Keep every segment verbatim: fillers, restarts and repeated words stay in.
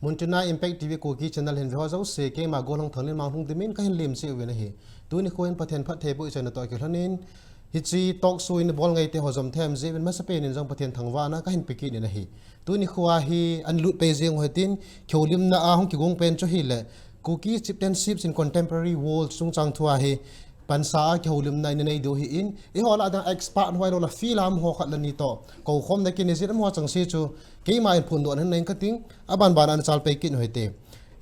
Muntina Impact T V Kuki Channel hin veho jouse, keima Golhang Thanglin Manglhung Dimin kahin lemse uvin ahi. Tuni nikho hin Pathen phattheiboh ichaina toh kilhonin, hiche talk show in bol ngaite ho jom them jeh uvin masapen in jong Pathen thangvahna kahin pe kit in ahi. Tuni nikho hi ahin lut pai jeng u hitin, kihoulimna a hung kigong pen chu ahile, Kuki Chieftainship in Contemporary World chungchang thu ahi, pansa a kihoulimna ina nei diu ahin, eiho lah a ding expert ho ahilouleh field a um ho khat le ni toh koukhomna kinei jin, amaho chengse chu keima in phondoh nahin nei kating, aban ban a ana chal pai kit u hite.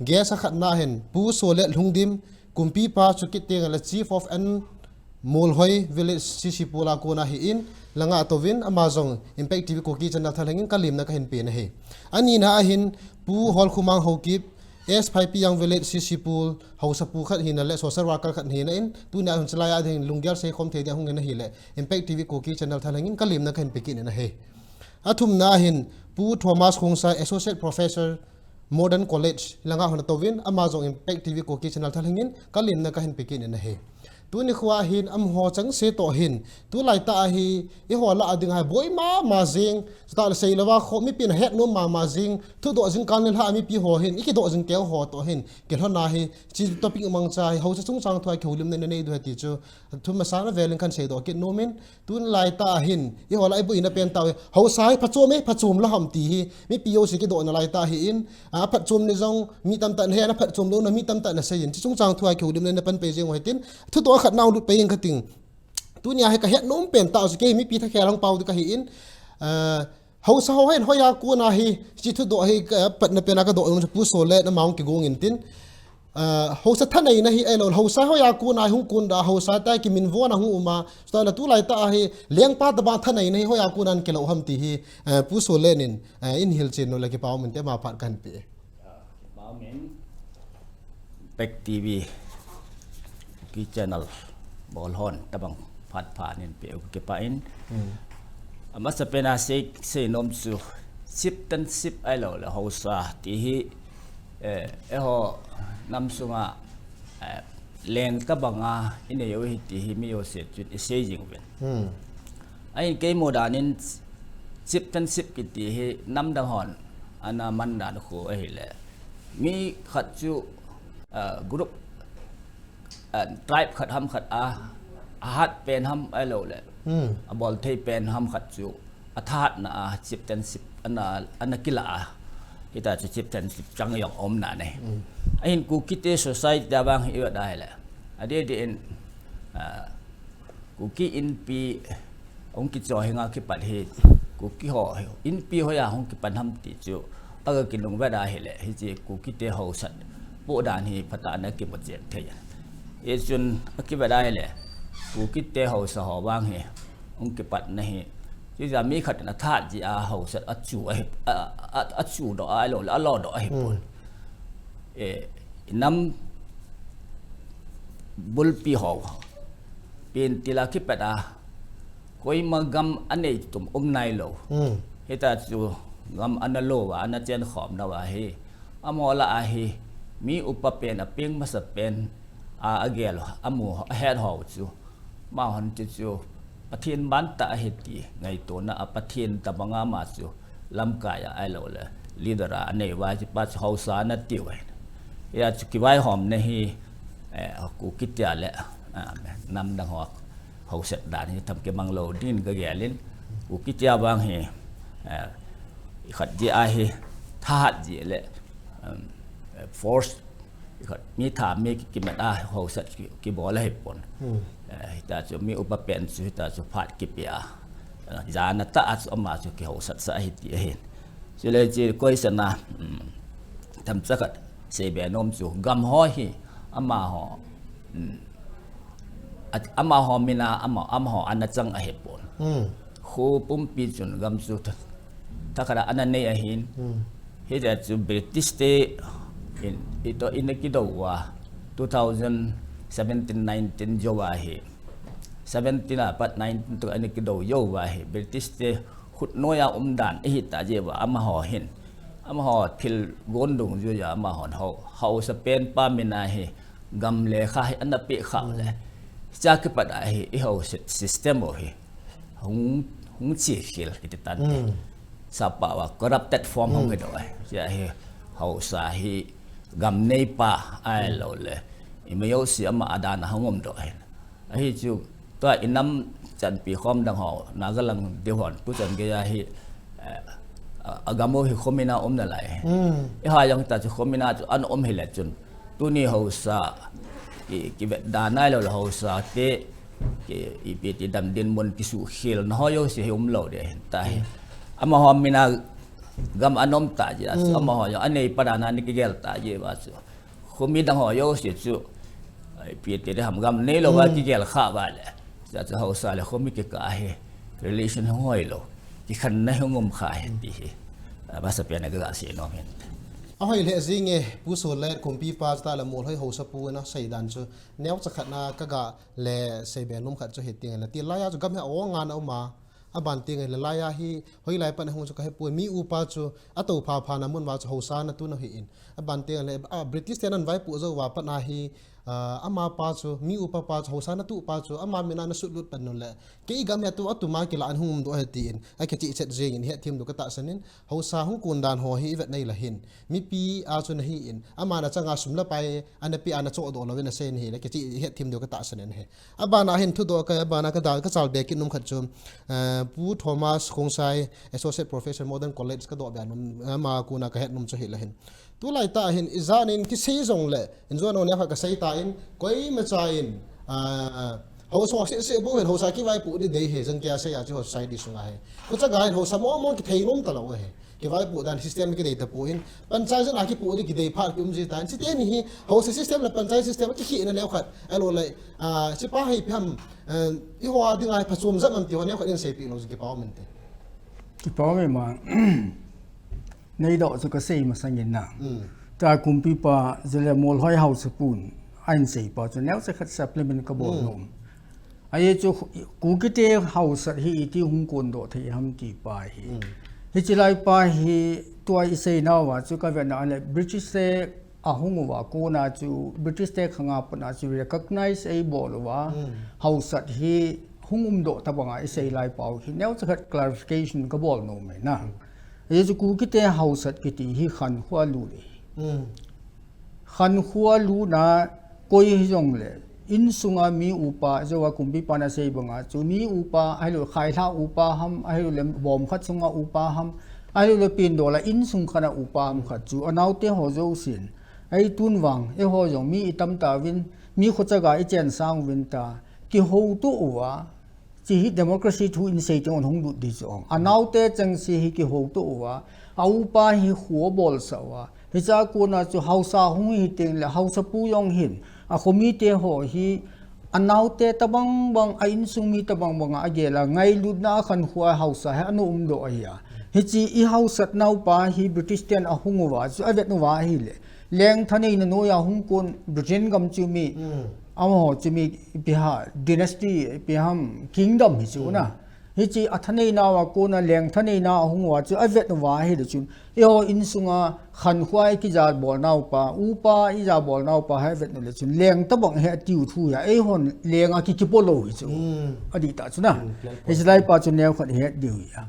Guest a khatna hin Pu Solet Lhungdim, Kumpipa chukit teng le Chief of N Molhoi Village C C Pul a kona ahin, langa touvin ama jong Impact T V Kuki Channel thalheng in kalemna kahin pe ahi. Anina ahin Pu Holkhumang Haokip, S Phaipi Young Village C C Pul, Haosapu khat hina le social worker khat hina in, tunia hin chulai a ding lunggel seikhom thei dia hung in ahile, Impact T V Kuki Channel thalheng in kalemna kahin pe kit in ahi. Athumna ahin Pu Thomas Khongsai, Associate Professor, Modern College, langa hung ana touvin, ama jong Impact T V Kuki Channel thalheng in kalemna kahin pe kit in ahi. Tuni nikho hin amaho chengse toh hin, tulai tah a hi, eiho lah a ding a hi boi mama jing, chutah le seilouva kho, mipin ahet nom mama jing, thudoh jingkah le lha a mipi ho hin, ikidoh jing keu ho toh hin, kilhonna hi, hiche topic mangcha hi, haosa chungchang thu a kihoulimna ina nei diu ahi ti chu, thu masang a velin kahin seidoh kit nom in, tulai tah a hin, eiho lah a iboina pen tah u hi, haosa hi phachom e, phachom lou ham ti hi, mipi jouse kidohna lai tah ahin, a, aphatchomna jong mi tamtah in ahe, aphatchom louna mi tamtah in asei in, hiche chungchang thu a kihoulimna ina pan pai jeng u hitin, thudoh khat na hung lut pai ing kating. Tunia hi kahet nom pen tah u chu kei mipi thakhel hung pao ding kahin, a, haosa ho hin hoiya kona hi, hiche thudoh hi, a, patna pen a kadoh jong chu Pu Solet in ama hung kigong in tin, a, haosa thaneina hi ahilou, haosa hoiya kona hi hung kon da, haosa tah a kiminvon a hung um a, chutah le tulai tah a hi lengpa tobang thaneina hi hoiya kona in kilou ham ti hi, a, Pu Solet in, a, in hilchen nom le kipa um inte, ama phat kahin pe. Impact T V Kuki Channel bol hon tabang phat pha nin pe u kipah in. Amasapen a sei, seinom chu chieftainship ahilouleh haosa ti hi, eh, eiho nam sunga, eh, leng tobanga inei u ahi ti hi mi jouse chun isei jing uvin. Ahin kei mu dan in chieftainship kiti hi namdang hon ana man dan khu ahile, mi khat chu, ah, group, ah, tribe khat ham khat a, ahat pen ham ahilouleh, abol thei pen ham khat chu athahatna a chieftainship ana, ana kilah a, hita chu chieftainship chang jong aum nan ahi. Ahin Kukite society a vang hi ivet ahile, adeh deh in, ah, Kuki Inpi hung kichoh henga kipat hi, Kuki ho Inpi hoiya hung kipan ham ti chu aga kinungvet ahile, hiche Kukite haosat poh dan hi phatah a ana kimu chen thei. Hichun akivet ahile, Kukite haosa ho vang hi hung kipatna hi, chuti a mi khat in athahat jeh a haosat achu ahi, a, a, achudoh ahilouleh alodoh ahipon. Eh, inam bulpi ho, pentil a kipet a, koima gam anei tum um nailou. Hita chu gam ana lo uva, ana chenkhom nauva hi, amaho lah a hi, mi upa pen, apeng masa pen a, agel, amu, ahet ho chu, amahon chu chu Pathen bantah ahi ti ngaitona a, Pathen tobanga ama chu lamkai a ahilouleh leader a anei uva, hichepa chu haosa ana tiu ahi. Hia chu kivaihomna hi, eh, Kukite le, ah, namdang ho haosat dan hi tam kimang lou din kagel in, Kukite vang hi, eh, khat jeh a hi thahat jeh le, um, force khat, mi tha mi ki, kimat a haosat ki, kibol ahipon. Eh, hita chu mi upa pen chu hita chu phat kipe a, eh, jana tah a chu ama chu kihaosat sah ahi ti ahin. Chule hiche koisan a, um, themcha khat seibe nom chu gam ho hi amaho, um, at, amaho min a, ama, amaho ana chang ahipon. Kho pumpi chun gam chu tha, thakhat a ana nei ahin. Hita chu British te in, ito in ana kidou uva, two thousand seventeen nineteen jou a hi, seventeen a pat nineteen toh ana kidou jou uva hi, British te khut noiya umdan ahitah jeh uva amaho hin, amaho thil gon dungjuiya amahon hao, haosa penpa min a hi gam le kha hi ana peh khah uleh, hichea kipat a hi ihaosa system u hi hung, hung chekhel kiti tante. Sapa uva corrupted form hung hi doh ahi. Hichea hi Haosa hi gam neipa ahilou le, ima jouse ama a dan a hung umdoh ahin. Ahi chu, tua i nam chanpi khom dang ho, Nagaland ding hon, tuchan gei a hi, eh, a, a gam u hi khomin a um nalai. Hmm. Eiho jong ta chu khomin a chu ana um hile chun, tuni haosa, ki, kivet dan ahilou le haosa te, ki, ipi ti dam dinmun kisuhkhelna ho jouse hi umlou ding ahin tahi. Hmm. Amaho min a gam ana um ta jeh a chu, hmm, amaho jong aneipa dan a ana kigel ta jeh uva chu. Khomi dang ho jouse chu, ipi ti ding ham, gam neilou va, hmm, kigel kha uva le. Chua chu haosa le khomi kikah a hi relation hung hoilou, kikhenna hung um kha ahi ti hi, a, masapen a ka ga sei nom ahin. Ahoi lheh jenge, Pu Solet, Kumpipa, chutah le Molhoi haosapu in asei dan chu, neocha khat na ka ga le sei be nom khat chu hiti nge le, ti lai a chu gam hi a-ong a na um a, aban ti nge le, lai a hi hoilai pat a hung chu ka hepoi, mi upa chu atou phapha na mun uva chu haosa na tun ahi in. Aban ti nge le, a, British ten ana vaipoh jou uva pat a hi, a, amapa chu, mi upa pa chu, haosa na tuh pa chu, ama min a ana sutlut pan u le, kei gam hi atu, atuma kilah a hung umdoh ahi tin, akichehchet jeng in, hetthem diu ka tahsan in, haosa hung kon dan ho hi ivet nai le hin, mipi a chu nahi in, aman achanga sum le pai ana pe a nachohdoh lou in asei nahi le, kicheh, hetthem diu ka tahsan in ahi. Aban a hin thudoh ka, aban a ka da, ka chal be kit nom khat chu, eh, Pu Thomas Khongsai, Associate Professor, Modern College, ka doh be nom, ama kon a ka het nom chu hi le hin. Tulai tah hin, ijat in kisei jong le, in jong neo neo khat ka sei ta in, koimacha in, ah, haosa seh seh bou hin, haosa kivaipoh ding dei hi, jong kia sei a chu society sunga hi. Khucha ga hin, haosa mo mo kithei nom talou hi. Kivaipoh dan system kidei tapon, panchayat jong a kipoh ding kidei phat ki um ji tan. Chuteni hi, haosa system le panchayat system kikhehna neo khat, ahilou le, ah, chupa hi ipi ham, eh, eiho a dinga hi phachom jep am ti ho neo khat in seipeh lou jong kipa um inte. Kipa um e ma. Neidoh chu ka sei masang in na. Mm. Tua Kumpipa, chule Molhoi haosapun, ahin seipa chu neocha khat supplement ka bol nom. Ahi chu Kukite haosat hi iti hung kondoh thei ham ti pa hi. Mm. Hiche lai pa hi tua isei nauva chu ka vet na le British te ahung uva kona chu British te khanga pat a chu recognize eibol uva, mm, haosat hi hung umdoh tabang a isei lai pa u hi neocha khat clarification ka bol nom e na. Ahi chu Kukite haosat kiti hi khankho lut e. Mm. Khankho lut na koi hijong le, insunga mi upa, jouva Kumpipa na sei banga chu, mi upa, ahilou le khailha upa ham, ahilou le bom khat sunga upa ham, ahilou le pindol a insung khat a upa ham khat chu, anaote ho jousen. Ahi tun vang, eiho jong mi itam tauvin, mi khocha ga ichen sang uvin ta, kihouto uva, Hiche hi democracy thu in sei teng un hung lut ding chu ong. Anaote chengse hi kihouto uva, a upa hi kho abolsah uva. Hichea kona chu haosa hung hi teng le haosapu jong hin, a khomite ho hi, anaote tabang bang, a insung mi tabang bang a agel a, ngailutna a khankho a haosa hi ana umdoh ahi a. Hiche i haosat naupa hi British ten ahung uva, chu avet uva ahile. Leng thaneina noiya hung kon Britain gam chu mi, hmm, amaho chu mi ipi ham dynasty, ipi ham kingdom hi chu na. Hmm. Hiche a thaneina uva kona leng thaneina ahung uva chu avet uva ahile chun. Eiho insunga khankho a ikijabol naupa, upa ijabol naupa hi avet u le chun leng tabang hi atiu thu hi a. Eihon leng a ki, kipo lou hi chu. Hmm. Adih tah chu na. Hmm, leng po. Hiche lai pa chu neokhat het diu hi a.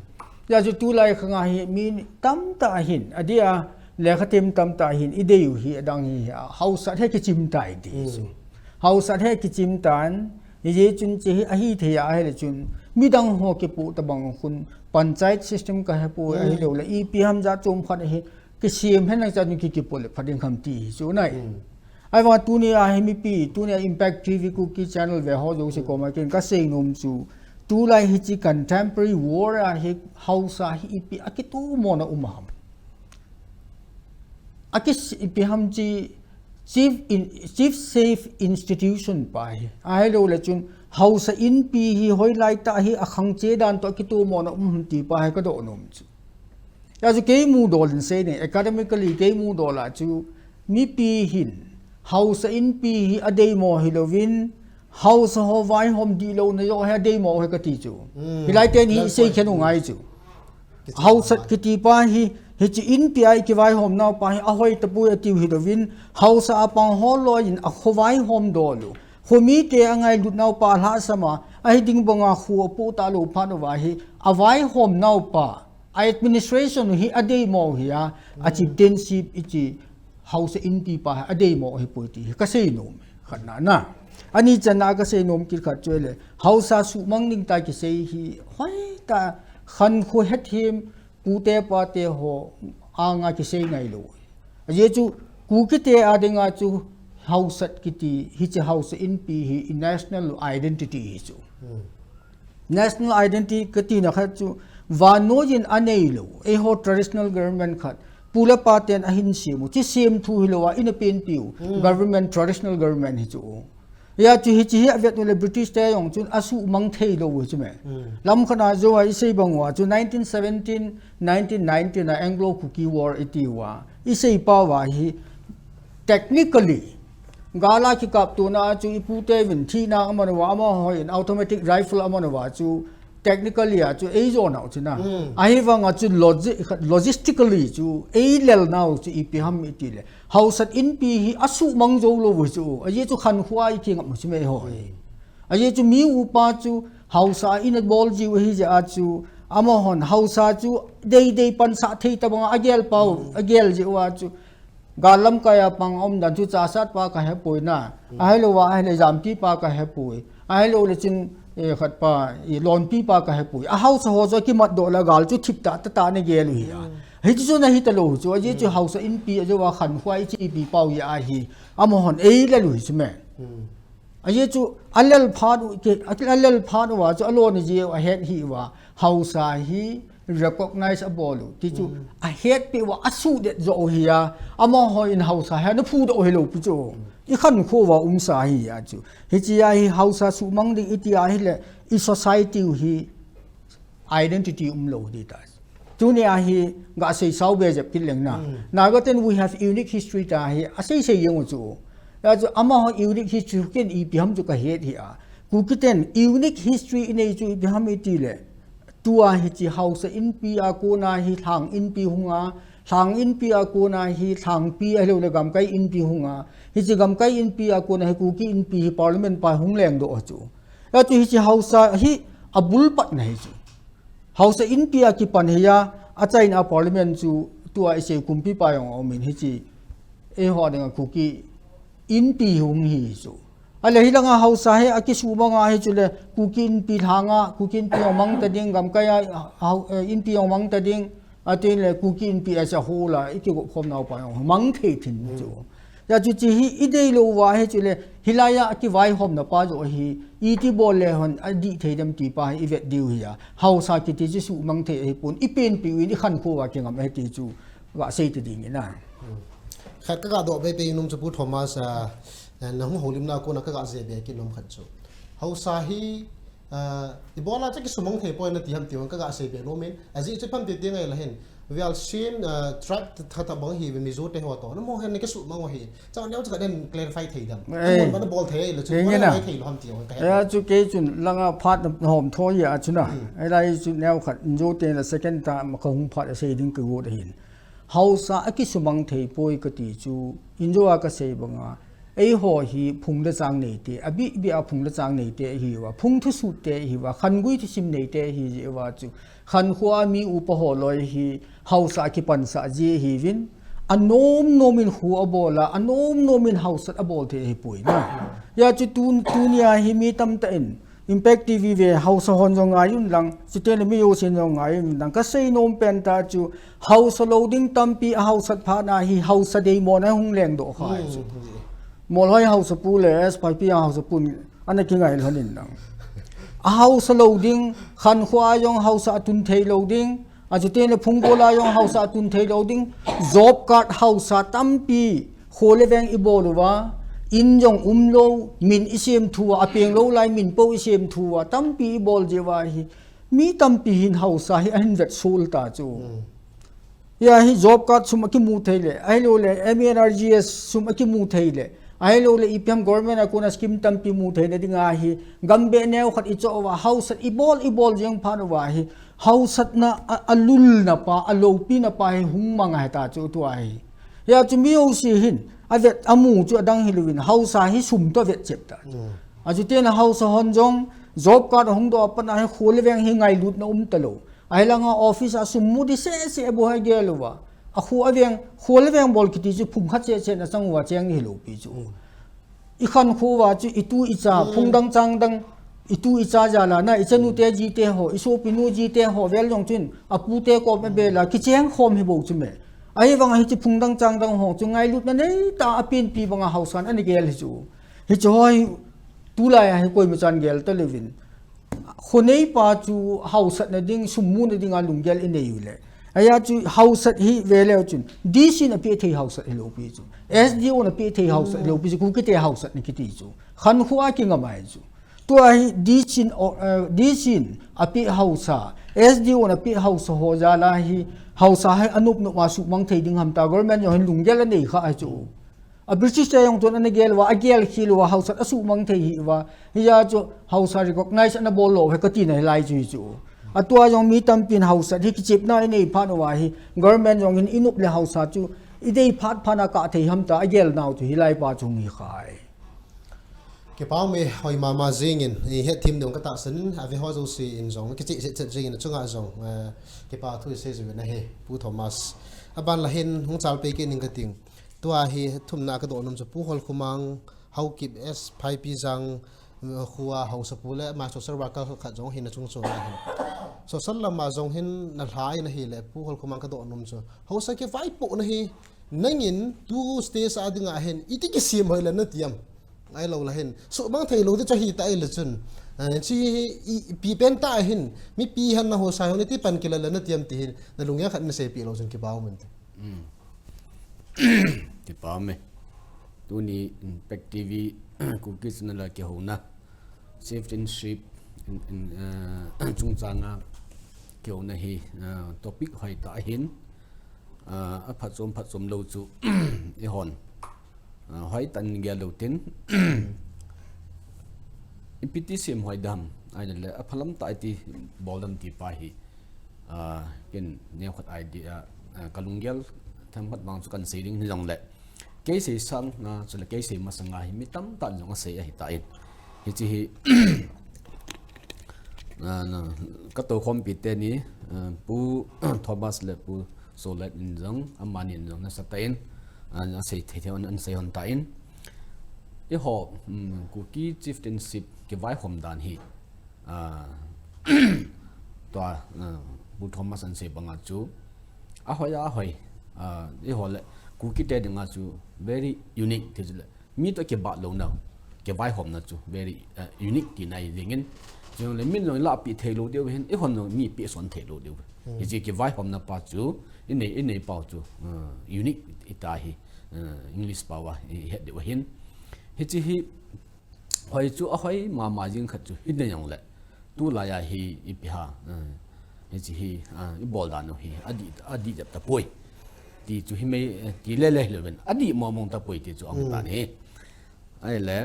Hijeh chun tulai khang a hi mi tamtah hin, adeh a, lekha them tamtah hin, idei u hi, adang hi, haosat hi kichim tai ti chu. Hmm. Haosat hi kichim tan, hijeh chun hiche hi, ahithei a, ahile chun, midang ho kipoh tabang khun, panchayat system ka hepoi, hmm, ahilou le, ipi ham jat chom khat hi, kisem hen lang chan ki, kipoh le, pha ding ham ti hi chu nai. Hmm. Ahivang tunia hi mipi, tunia Impact T V Kuki channel ve ho jouse koma ken kasei nom chu, tulai hiche contemporary war a hi haosa hi ipi akitomona um ham. Aki s-, ipi ham chi chief in, chief safe institution pa hi. Ahilou le chun haosa inpi hi hoilai tah hi akhang che dan toh akitomona um ham ti pa hi kadoh nom chu. Hijeh chun kei mudol in sei ne, academically kei mudol a chu, mipi hin, haosa inpi hi adeimo hilouvin, haosa ho vaihom dihlouna joh hi adeimo hi kati chu. Hmm. Hilai teni isei khen u ngai chu. Haosat kiti pa hi, hiche inpi a ikivaihom naupa hi ahoi tapoi atiu hilouvin, haosa a pang ho loi in akho vaihom dol u. Khomite angailut naupa alhahsam a, ahi ding banga kho apoh talou phat uva hi, avaihom naupa. a administration hi adeimo hi a, a chieftainship ichi haosa inpi pa hi adeimo hi poi ti hi kasei nom khat na na. Ani channa kasei nom kit khat chu le, haosa suhmang ding ta kisei hi hoitah khankho hethem pute pate ho anga kisei ngailou. Ajeh chu Kukite a dinga chu haosa kiti, hiche haosa inpi hi i national identity hi chu. National identity kati na khat chu vannoi in aneilou, eiho traditional government khat, pu le pa ten ahin sem u, chi sem thu hilou a, ina penpi u, government, traditional government hi chu. Hia chu hiche hi avet u le British te jong chun asuhmang theilou u chu me. Lam khat a jou a isei bang uva chu nineteen seventeen, nineteen nineteen a Anglo-Kuki War iti uva, isei pa uva hi technically, gal a kikaptona chu ipute uvin thina aman uva, amaho in automatic rifle aman uva chu technically a chu eijo nau chu na. Ahivanga chu logi-, logistically chu eilel nau chu ipi ham iti le, haosa inpi hi asuhmang jou lou u chu. Ajeh chu khankho a ikingap u chu me ho. Ajeh chu mi upa chu haosa in abol jiu ahi jeh a chu, amahon haosa chu deidei pansah thei tabang a agel pau, agel jeh uva chu. Gal lamkai a pang aum dan chu Chahsat pa kahepoi na. Ahilou va, ahile Jampi pa kahepoi. Ahilou le chun, eh, khat pa, i Lonpi pa kahepoi. A haosa ho chu akimat doh le gal chu thip tah tah ana gel u hi a. Hichu chu nahi talou chu, ajeh chu haosa inpi a jou a khankho a ichepi pau hi ahi. Amahon eilel u hi chu me. Ajeh chu alel phat u, ke, alel phat uva chu alona jeh u ahet hi uva. Haosa hi recognize abol u. Ti chu ahetpi uva asuhdet jo u hi a. Amaho in haosa hi ana phudoh hilou pi chu. I khankho uva umsa hi a chu. Hiche a hi haosa suhmang ding iti ahile i society u hi identity umlou di ta. Tuni a hi gasei sao be jep kit leng na. Naga ten we have unique history ta hi asei sei jeng u chu. Hia chu amaho unique history ken ipi ham chu kahet hi a. Kuki ten unique history inei chu ipi ham iti le. Tua hiche haosa inpi a kona hi lhang inpi hung a, lhang inpi a kona hi lhangpi ahilou le gamkai inpi hung a. Hiche gamkai inpi a kona hi Kuki inpi hi parliament pa hung lengdoh a chu. Hia chu hiche haosa hi abul patna hi chu. Haosa inpi a kipan hi a, achaina parliament chu tua isei kumpipa jong aumin hiche eiho dinga Kuki inpi hung hi chu. Ahile hilanga haosa hi akisuhmang a hi chu le Kuki inpi lhanga, Kuki inpi jong mang ta ding, gamkai a, hao-, eh, inpi jong mang ta ding, atin le Kuki inpi a chu hola, ikigop khom nau pa jong mang thei thin chu. Hia chu hiche hi ideilou uva hi chu le, hilai a akivaihomna pa joh hi, iti bol le hon adih thei dem ti pa hi ivet diu hi a. Haosa kiti chu suhmang thei ahipon, ipenpi uvin ikhankho uva kingam ahi ti chu gasei ta ding in a. Khat kaga doh be be nom chu Pu Thomas a, nahung houlimna a kona kaga jih be kit nom khat chu. Haosa hi Ah, ibola chu kisumang thei poi nati ham ti vang kaga sei be nom in. Ajeh chu ipi ham ti ti ngai la hin. We are same, ah, tribe tha tha bang hi Mizo te ho toh. Namo hin nakisumang u hi. Chang neo chu kaden clarify thei dam. Eh. Namo bana bol thei la chu. Kei bol nge na. Thei lo ham ti vang kahe. Eh, chu kei chun langa phat na hom tho ya chu na. Hmm. Ahilai chu neo khat Mizo te la second ta ma kahung phat asei ding kagot ahin. Haosa akisumang thei poi kati chu Mizo a kasei banga. Eiho hi phung le chang neite, abih bih a phung le chang neite ahiuva, phung thusut te ahiuva, khangui thusim neite ahi jeh uva chu, khankho a mi upa ho loi hi haosa kipansah ji ahiuvin, anom nom in kho abol a, anom nom in haosat abol thei ahipoi na. Hia chu tun, tunia hi mi tamtah in, Impact T V ve haosa hon jong ngai un lang, chuteng le mi jousen jong ngai un lang, kasei nom pen tah chu, haosa lou ding tampi ahaosat phat na hi haosa deimona hung lengdoh kha chu. Hmm. Molhoi haosapu le S Y P a haosapu ana kingai lhon in lang. Ahaosa lou ding, khankho a jong haosa atun thei lou ding, achuteng le phunggol a jong haosa atun thei lou ding, job card haosa tampi, kho le veng ibol uva, in jong umlou, min isem thu a, apeng lou lai min po isem thu a, tampi ibol jeh uva hi, mi tampi hin haosa hi ahin vetsol ta chu. Hmm. Hia hi job card sum akimu thei le, ahilou le M N R G S sum akimu thei le, ahilou le ipi ham government a kona scheme tampi mu theina dinga hi, gam be neo khat ichoh uva, haosat ibol, ibol jeng phat uva hi, haosatna a, alulna pa, aloupina pa hi hung mang ahi ta chu tua hi. Hia chu mi jouse hin, avet amu chu adang hilouvin, haosa hi sum toh avet chep ta. Hmm. Achuteng le haosa hon jong, job card ahung doh a pat na hi kho le veng hi ngailutna um talou. Ahilanga office a sum mu di sese bou hi agel uva. Akhu aveng, kho le veng bol kiti chu phung khat sese na chang uva cheng hilou pi chu. I khankho uva chu i tu i cha, phung dang chang dang, i tu i cha jal a na, i chanu te ji te ho, i sopi nu ji te ho, vel jong chun, a pu te kom a bel a, kicheng khom hi bou chu me. Ahivang a hiche phung dang chang dang ho chu ngailutna nei ta a pinpi banga haosan ana gel hi chu. Hiche ho hi tulai a hi koima chan gel ta louvin. Khonei pa chu haosatna ding, sum muna ding a lunggel i nei u le. Ahi a chu haosat hi ve leu chun, D C in a pe thei haosat hilou pi chu. S D O in a pe thei haosat hilou pi chu, Kuki te haosatna kiti chu. Khankho a kingam ahi chu. Tua hi D C in, o, eh, D C in a pe haosa, S D O in a pe haosa ho jal a hi, haosa hi a nop nop a suhmang thei ding ham ta, government jong hin lunggel a nei kha ahi chu. A British te jong tun ana gel uva, a gel khel uva, haosat a suhmang thei hi uva. Hijeh a chu haosa recognize ana bol lou hi kati na hilai chu hi chu. A tua jong mi tampin haosat hi kichepna i nei phat uva hi, government jong hin i nop le haosa chu i dei phat phat a kah thei ham ta, a gel nau chu hilai pa chu hung hi khai. Kipa ume, hoi mama jingin, i hetthem ding ka tahsan in, a ve ho jouse in jong, kicheh chet chet jingin, a chunga jong, eh, kipa thu i sei jiuvin ahi, Pu Thomas. A ban la hin, hung chal pe kit ning ka ting. Tua hi thumna ka doh nom chu Pu Holkhomang, Haokip S, Phaipijang, uh, khua haosapu le ama social worker khat jong hi na chung chon ahi. Social lama jong hin na lha in ahi le Pu Holkhomang ka doh nom chu. Haosa kivaipohna hi nangin tu stage a dinga hin iti kisem hoi le na ti am. Ahilou le hin. Suhmang thei lou ti chu ahi ta le chun. Eh, chi hi i, i pi pen ta hin. Mipi hin na haosa hon iti pan kila le na ti am ti hin. Na lunggel khat na seipeh lou chun kipa umin te. Mm. Kipa ume. Tuni Impact T V Kuki channel a kihouna, chieftainship in, in, eh, chungchanga kihouna hi, eh, topic hoitah ahin, eh, aphatchom phatchom lou chu ihon, eh, hoitah in gel lou tin, ipi ti sem hoi dam, ahile aphalam tah iti bol dam ti pa hi. Ah, ken neokhat idea, ah, ka lunggel themkhat vang chu kan sei ding hijongle. Kei sei sanga, chule kei sei masanga hi mi tamtah in jong asei ahitan. Hiche hi, ah, na, ka toukhompi teni, ah, Pu Thomas le Pu Solet in jong, amani in jong nasatah in, ah, asei thei thei hon, an sei hon tan. Eiho, um, Kuki chieftainship kivaihom dan hi, ah, tua, ah, Pu Thomas an sei banga chu, ahoi, ahoi, ah, eiho le, Kuki te dinga chu very unique ti chu le, mi toh kibah louna, kivaihomna chu very, ah, unique tina ahi jengin, chule min jong ilahpeh thei lou diu hin, eihon jong mi pehson thei lou diu. Hmm. Hiche kivaihomna pa chu, inei, inei pau chu, ah, unique ita hi, ah, English pau a, ihet diu ahin. Hiche hi, hoi chu ahoi mama jing khat chu hi nei jongle. Tulai a hi ipi ham, eh, hiche hi, ah, ibol dan u hi, adih, adih jep tapoi. Ti chu hi mei, eh, ti lele hilou vin. Adih mong mong tapoi ti chu ahung tan hi. Ahile,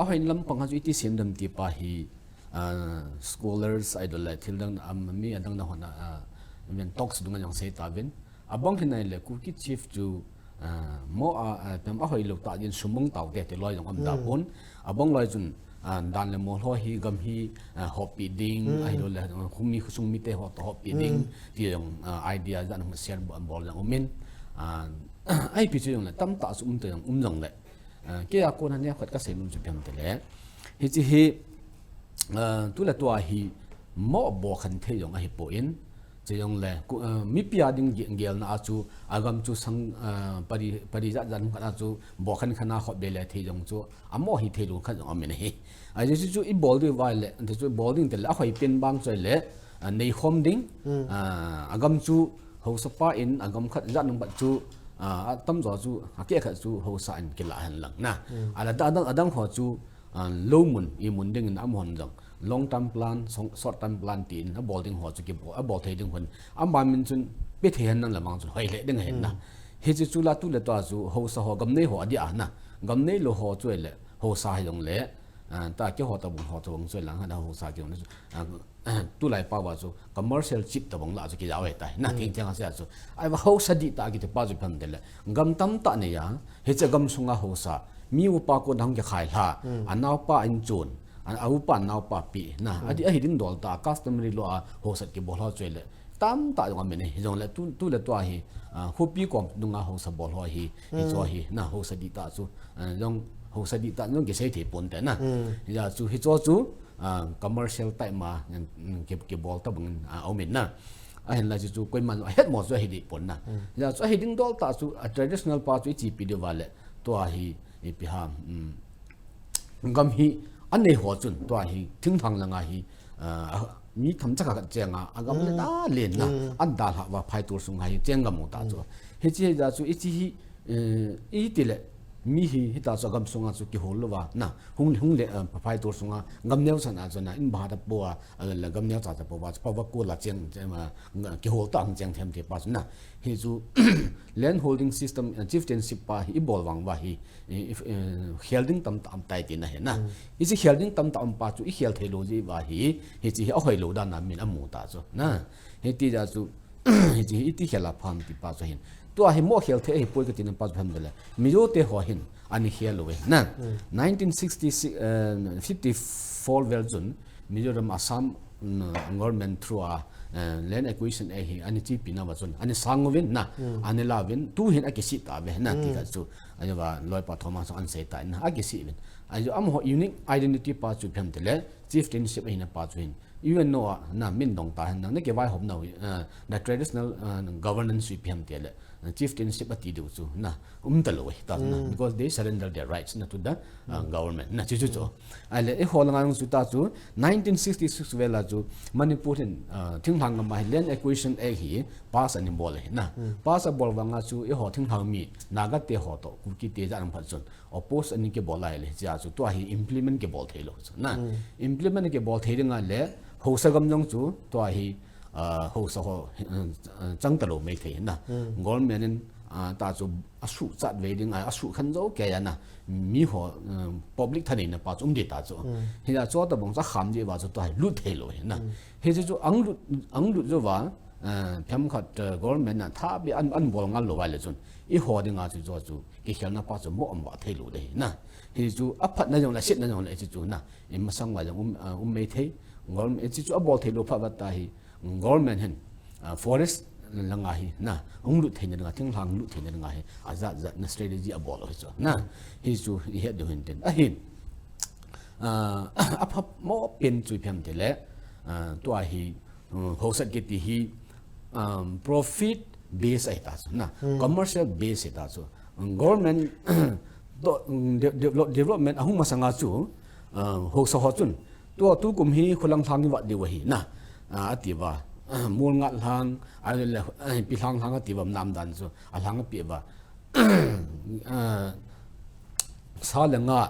ahoi lampang a chu iti sem dam ti pa hi, ah, scholars idol le thil dang am mi adang na hon a, ah, men talks dunga jong sei tauvin. Abang hin ahile Kuki chief chu, ah, mo a, ah, tam ahoi lou tah din sumang tau te te loi jong um ta pon. Abang loi chun, ah, dan le mo lou hi gam hi, ah, hoppi ding, ahilou le, ah, khumi khosung mite ho toh hoppi ding, ti jong, ah, idea jan hung share bol, bol jong umin. Ah, ipi chu jongle, tamtah chu um te jong um jongle. Ah, kei a kona neokhat ka sei nom chu ipi ham tile. Hiche hi, ah, tule tua hi mo bol khen thei jong ahipon. Chujongle, ku, ah, mipi a ding ge-, gelna a chu, agam chu sang, ah, pari, pari jat jat hung khat a chu, bol khen khen a khop be le thei jong chu, amo hi thei lou khat jong amin ahi. Ajeh chu, chu ibol diu vai le, ante chu ibol ding tile, ahoi pen bang chu le, ah, neikhom ding, ah, agam chu, haosapa in, agam khat jat nung bat chu, ah, atamjo chu, akeh khat chu, haosa in kilah hen lang na. Ahile adang, adang ho chu, ah, lou mun, imun dingin amahon jong. Long term plan, short, short term plan tin, abol ding ho chu kibol, abol thei ding hon. Ama min chun pe thei hen nang lamang chun hoi le ding hen na. Hiche chu la tule tua chu haosa ho gam nei ho adih a na. Gam nei lou ho chu le haosa hi jongle. Ah, ta keiho tabang ho tabang chu lang ha na haosa kei jong le chu. Ah, tulai pau a chu commercial chief tabang la chu kijao ahitai. Na thing thing a sei a chu. Ahivang haosa dihtah kiti pa chu ipi ham tile. Gam tamtah nei a. Hiche gam sunga haosa. Mi upa kon a hung kikhai lha. Anaopa in chun. a, a upa naopa pi na. Adi ahi ding dol ta, customary law a hausat kibol ho chu le. Tamtah jong amin e, hijongle tu, tu le tua hi, a, khopi kom nunga hausa bol ho hi, hicho hi, na hausa dihtah chu, a, jong hausa dihtah jong kisei thei ponte na. Hijeh chu, hicho chu, a, commercial type ma, mm, ki, kibol tabang, a, aumin na. Ahinla chu, chu koiman ahet mo chu ahi ding pon na. Hijeh chu ahi ding dol tah chu, a traditional pa chu ichipi diu va le, tua hi, ipi ham, mm, gam hi anei ho chun, tua hi thinglhang langa hi, ah, mi themcha khat cheng a, agam le da len na, an dalha uva phaitor sunga hi cheng gam u ta chu. Hiche hijeh chu, hiche hi, eh, iti le, mi hi, hita chu agam sunga chu kihol louva, na, hung, hung le, eh, phaitor sunga, gam neocha a chu na, in bha ta po a, a le, le gam neocha cha po a, chu power kol a cheng, cheng a, nga, kihol ta hung cheng them thei pa chu na. Hichu, land holding system, eh, chieftainship pa hi, ibol vang uva hi, eh, if, eh, khel ding tamtah um tai tina hi na. Hiche khel ding tamtah um pa chu ikhel thei lou jeh uva hi, hiche hi ahoi lou dan a min amu ta chu na. Hiti jeh chu, hiche hi iti khel a pham ti pa chu hin. Tua hi mo khel thei ahi poi kati na pa chu phan dele. Mizo te ho hin, ani khel lou e na. Nineteen sixty-six, eh, fifty-four vel chun, Mizoram Assam, mm, government through a, eh, land acquisition ahi, ani chipi na va chun, ani sang uvin na, ani la uvin, tu hin akisih ta ve na, ti khat chu, ani va, loi pa Thomas an sei ta in na, akisih uvin. Ajo amaho unique identity pa chu ipi ham tile, chieftainship ahi na pa chu hin. Even no a, na min dong ta hin na, na kivaihom na, uh, the traditional, uh, governance chu ipi ham tile, uh, chieftainship ati diu chu, na, um ta lou e, ta na, because they surrender their rights na to the, uh, government, na chu chu chu. Ahile, eiho langa jong chu ta chu, nineteen sixty-six vel a chu, Manipur hin, uh, thinglhang gam a hi land acquisition act hi, pass ani bol e, na. Pass abol vanga chu, eiho thinglhang mi, Naga te ho toh, Kuki te jat ang phat chun, oppose ani kibol a ahile, hiche a chu, tua hi implement kibol thei lou chu, na. Implement kibol thei ding a le, hausa gam jong chu, tua hi, ah, hausa ho, ah, chang ta lou mai thei na. Government in, ah, ta chu asuhchat ve ding a, asuhkhen jou kei a na. Mi ho, ah, public thaneina pa chu um ding ta chu. Hijeh chu tabang chu akham jeh uva chu tua hi lut thei lou hi na. Hiche chu ang lut, ang lut jou uva, ah, themkhat, ah, government na tha be an, an bol ngal lou uva le chun. Eiho dinga chu chu chu kikhelna pa chu mo um va thei lou ding hi na. Hichu aphatna jong le, asetna jong le, hiche chu na. Imasang uva jong um, ah, um mai thei. Government, hiche chu abol thei lou phat uva ta hi. Government hin, ah, forest langa hi, na, hung lut theina dinga, thinglhang lut theina dinga hi, ajat jat na strategy abol u hi chu, na, hichu ihet diu hin tin. Ahin, ah, apha mo pen chu ipi ham tile, ah, tua hi, um, hausat kiti hi, um, profit base ahi ta chu, na, commercial base ahi ta chu. Government, to, um, de-, develop-, development ahung masanga chu, ah, hausa ho chun, Tua tukum hi khulang lhang i vat diu ahi na. Ah, ati uva. Molngat lhang, ahile, ah, ipi lhang lhang ati uva, nam dan chu. Alhang ape uva. Ah, sa le nga,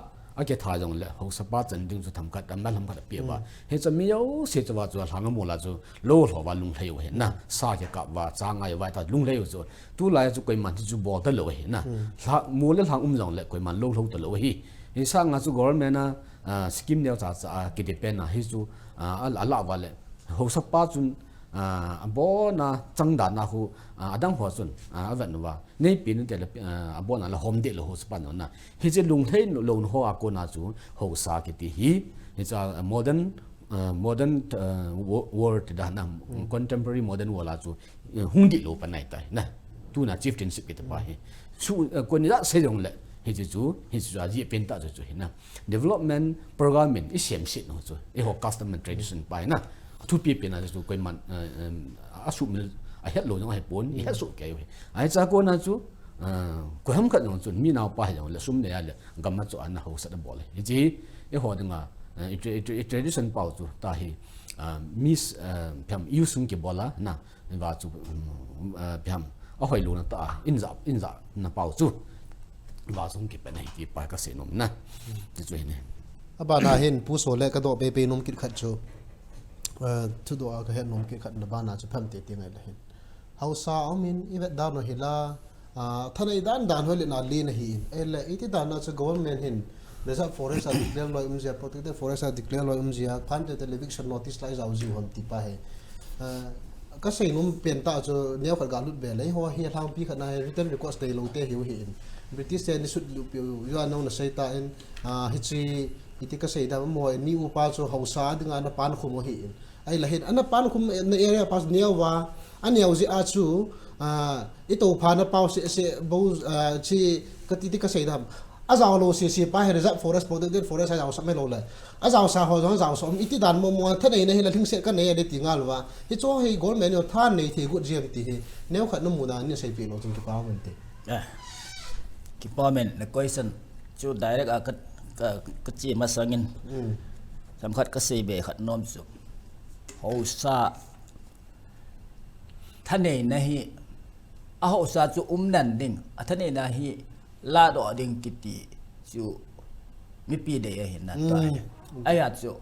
akitha jongle, hausapa chan ding chu themkhat, amna lhemkhat ape uva. Hiche mi jouse chu uva chu alhang amol a chu, lou lhou uva lunglhai u ahi na. Sa kikap uva, cha ngai uva ta lunglhai u chu. Tulai chu koiman hichu bol ta lou ahi na. Lha, mol le lhang um jongle, koiman lou lhou ta lou ahi. Hisanga chu government a, ah, scheme neo cha cha a kidepend a hichu, ah, a, ala uva le. Hausapa chun, ah, abon a chang dan a khu, ah, adang ho chun, ah, avet uva. Neipen u tile, ah, abon a le hom deh lou hausapa nona. Hiche lunglhai lou ho a kona chu hausa kiti hi. Hiche, ah, modern, ah, modern, ah, wo-, world ti dan a, contemporary modern world a chu eh, hung dih lou pan ahitai na. Tuna chieftainship kiti pa hi. Chu, eh, koi in ijat sei jongle, hiche chu, hiche chu ajeh pen tah chu chu hi na. Development program in isem set u chu. Eiho custom and tradition pa hi na. Athupi pen a chu koiman, eh, em, asumil, ahet lou jong ahipon, ihet soh kei u hi. Ahi cha kona chu, eh, koiham khat jong chun, mi naopa hi jongle, sum nei a le, gam a chu ana hausat abol e. Hiche, eiho dinga, eh, i tra-, i tra-, i tradition pau chu, ta hi, ah, miss, eh, pham, iu sung kibol a, na. Uva chu, um, ah, ipi ham, ahoi louna tah a, in ja, in jana pau chu. Uva chu hung kipen ahi ti pa kasei nom na. Ti chu hi ne. Abana hin Pu Sole kadoh pepe nom kit khat chu. Ah, thudoh a kahet nom kit khat na bana chu phamte ti ngai le hin. Hausa a um in i vet dan u hi la, Ah, thanei dan dan hoi le na len ahi in. Ahile, iti dan a chu government hin reserve forest a declare loi um jia, protected forest a declare loi um jia, phat tete le eviction notice la ijao jiu ham ti pa hi. Ah, kasei nom pen tah chu neokhat galut be le, eiho hi alhangpi khat na hi written records neilou te hiu hi in. British te ni sut lu piu, ijat nang na sei ta in, ah, hiche Iti kasei dam mo, mi upa chu haosa dinga ana pankhum u ahin. Ahi la hin, ana pankhum na area pa chu neo va, aneo jeh a chu, ah, i toupha na pau sese bo, ah, chi kati ti kasei dam. Ajao lou sese pa hi reserve forest, protected forest ajao sa mai lou le. Ajao sa ho jong ajao sa um iti dan mo mo thanei na hi la lhingset kanei a de ti ngal va. Hichu hi government yo thanei thei got jeng ti hi. Neo khat na mu na ni seipeh lou chun kipa um inte. Eh, kipa um in, na question chu direct a ka, ka, ka chi masangin. Mm. Themkhat kasei be khat nom chu. Haosa thaneina hi, a haosa chu um nan ding, a thaneina hi ladoh ding kiti chu mipi dei ahin na ta. Mm. Ahi. Ahi a chu,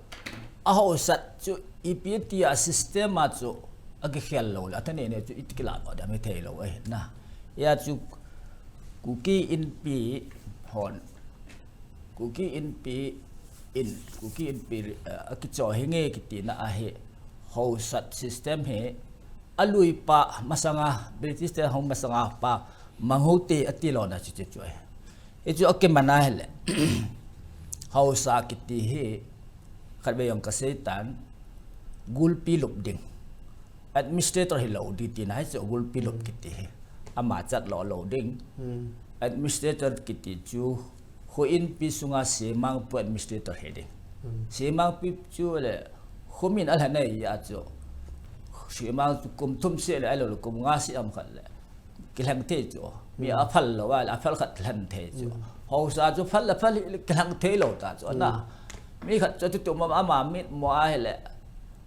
a haosa chu ipi ti a system a chu akikhel lou le, a thaneina chu iti kiladoh ding hithei lou ahin na. Ahi a chu Kuki Inpi hon, Kuki Inpi in, Kuki Inpi, eh, akichoh hi nge kiti na ahi, haosa system hi, alui pa masanga, British te hung masanga pa, Manghote ati lou na chu chu chu ahi. Hichu akiman a hile. Haosa kiti hi, khatvei jong kasei tan, gulpi lup ding. Administrator hi lou ding tina hichu gulpi lup kiti hi. Ama chat lou lou ding. Hmm. Administrator kiti chu, kho inpi sunga semang pu administrator hi ding. Hmm. Semang pi chu le, kho min alha nei a chu. Semang chu kum thum seh le, ahilou le kum nga seh ham khat le. Kilheng thei chu. Mi, hmm, aphal lou a, aphal khat lhen thei chu. Hmm. Haosa chu phal le phal hi kilheng thei lou ta chu. Na. Hmm. Mi khat chu tutu ma ama mit mo a hile.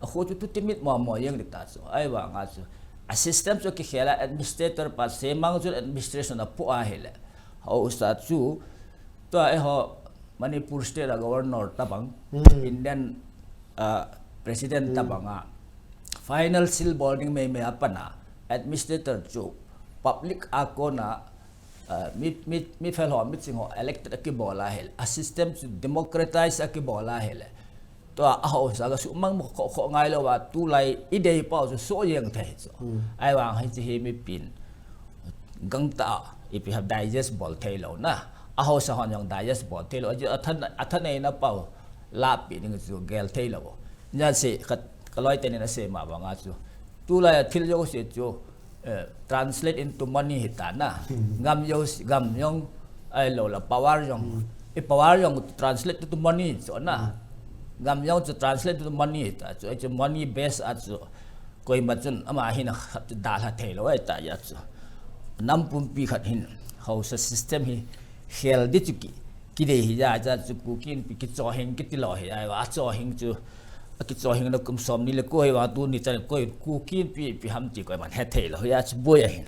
Akhu chu tuti mit mo mo jeng ding ta chu. Ahivang a chu. A system chu kikhel a administrator pa semang chu administration a pu a hile. Haosa chu. Tua eiho Manipur State a Governor tabang, hmm, Indian, ah, President, hmm, tabang a final seal bol ding meimei a pat a administrator chu public a kona, ah, mi, mi, mi fel ho, mi ching ho elected akibol a hile, a system chu democratize akibol a hile. Tua a haosa ka sumang mo kho, kho ngai lou va, tulai i dei pau chu so jeng thei chu. Hmm. Ahivang hiche hi mipin gangtah a ipi ham digest bol thei lou na. A haosa hon jong digest bol thei lou. A than, a thaneina pau lapi ding chu gel thei lou. Nia sei khat ka loi teni na sei ma bang a chu. Tulai a thil jouse chu, eh, translate into money hita na. Hmm. Gam jouse, gam jong, ahilou le power jong. Hmm. I power jong translate to money chu na. Hmm. Gam jong chu translate to money hita chu. Chu money base a chu. Koima chun ama hin a khat dalha thei lou ahi ta a chu. Nam pumpi khat hin haosa system hi khel ding chu ki, kidei hi a, a chu Kuki Inpi kichohhing kiti lou hi a, achohhing chu, akichohhing na kum som ni le ko hi vang tuni chan koi Kuki Inpi ipi ham ti koiman hethei lou hi a chu boi ahin.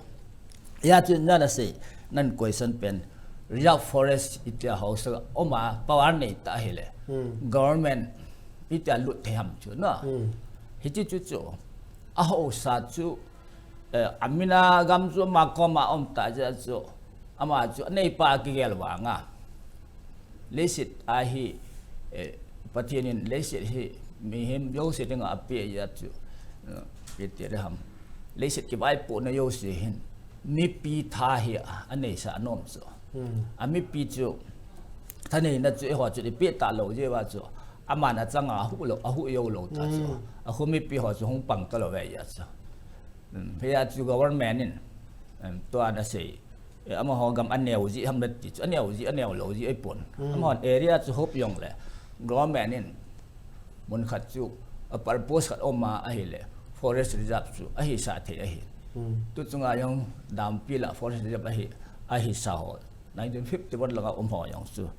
Hia chu nana sei, nan question pen, reserve forest itia haosa a um a, power nei ta hile. Hmm. Government itia lut thei ham chu na. Hmm. Hiche chu chu, a haosa chu, eh, amin a gam chu ama koma um ta jeh chu, ama chu aneipa kigel vang a. Leiset a hi, eh, Pathen in leiset hi mihem jouse dinga apeh a chu, eh, ipi ti ding ham. Leiset kivaipohna jouse hin mipi tha hi a, aneisah nom chu. Hmm. A mipi chu, thaneina chu eiho chu ipeh talou jeh uva chu, aman achanga ahuh lou, ahuh jou lou ta chu. Hmm. Akho mipi ho chu hung pang talou ve a chu. Hmm, hia chu government in, hmm, tua ana sei. Eh, amaho gam aneo ji ham le ti chu, aneo ji, aneo lou ji ahipon. Hmm. Amahon area chu hop jong le, government in mun khat chu, a purpose khat um a ahile, forest reserve chu ahisah thei ahi. Hmm. Tu chunga jong dampi la forest reserve ahi, ahisah ho. Nineteen fifty-one langa um ho jong chu.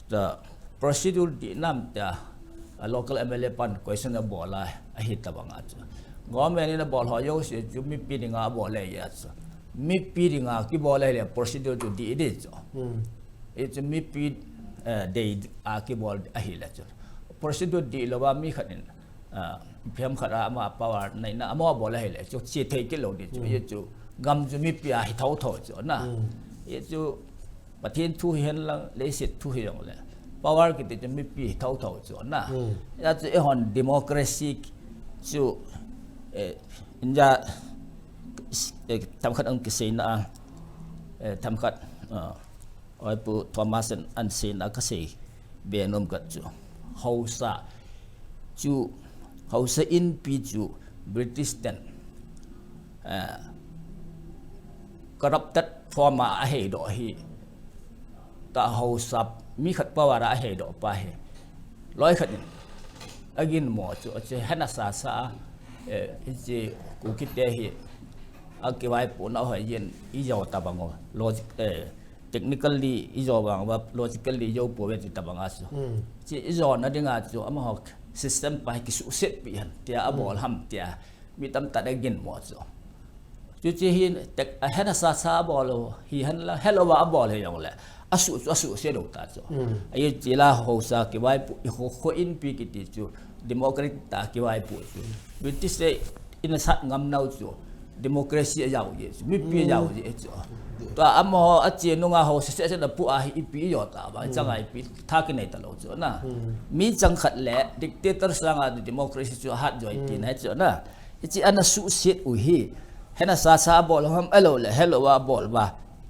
The procedure dih nam tia, a local M L A pan question abol a, ahi tabang a chu. Government in abol ho jouse chu mipi dinga abol ahi a chu. Mipi dinga kibol ahile procedure chu dih ding chu. Hmm. Hichu mipi, eh, dei a kibol ahile chu. Procedure dih louva mi khat in, ah, ipi ham khat a ama power neina, ama abol ahile chu, che thei kit lou ding chu. Hmm. Hichu gam chu mipi a hi thotho chu na. Hmm. Hichu Pathen thu hihen lang, leiset thu hijong le, power kiti chu mipi hi thotho chu na. Hmm. Hia chu eihon democracy chu, eh, India, eh, themkhat ang kiseina a, eh, themkhat, ah, Oi Pu Thomas in aseina kasei Be nom khat chu, Haosa chu, Haosa Inpi chu British ten, eh, corrupted form a aheidoh hi, ta Haosa mi khat power a aheidoh pa hi, loi khat in aginmo chu, ache hena sasa, eh, hiche Kukite hi akivaipohna ho ijou tabang u, logic, eh, technically ijou vang uva, logically jou pouve ti tabang a chu. Hiche ijouna dinga chu amaho system pa hi kisuhset pi hen tia abol ham tia mi tamtah in aginmo chu. Chuche hi tech, ahena sasa abol u hi henlang, helou va abol hijongle, asuh chu asuhset u ta chu. Ahi chula Haosa kivaipoh, i kho, kho Inpi kiti chu democratic tah a kivaipoh chu, British te in asat ngam nau chu democracy ajao jeh chu, mipi ajao jeh chu. Tua amaho ache nunga Haosa sese na pu a hi ipi ijou tauva, ichanga ipi tha kinei talou chu na. Mi chang khat le dictator sanga democracy chu ahat joi tina chu na. Hiche ana suhset u hi, hena sasa abol ham, ahilou le helou va abol uva,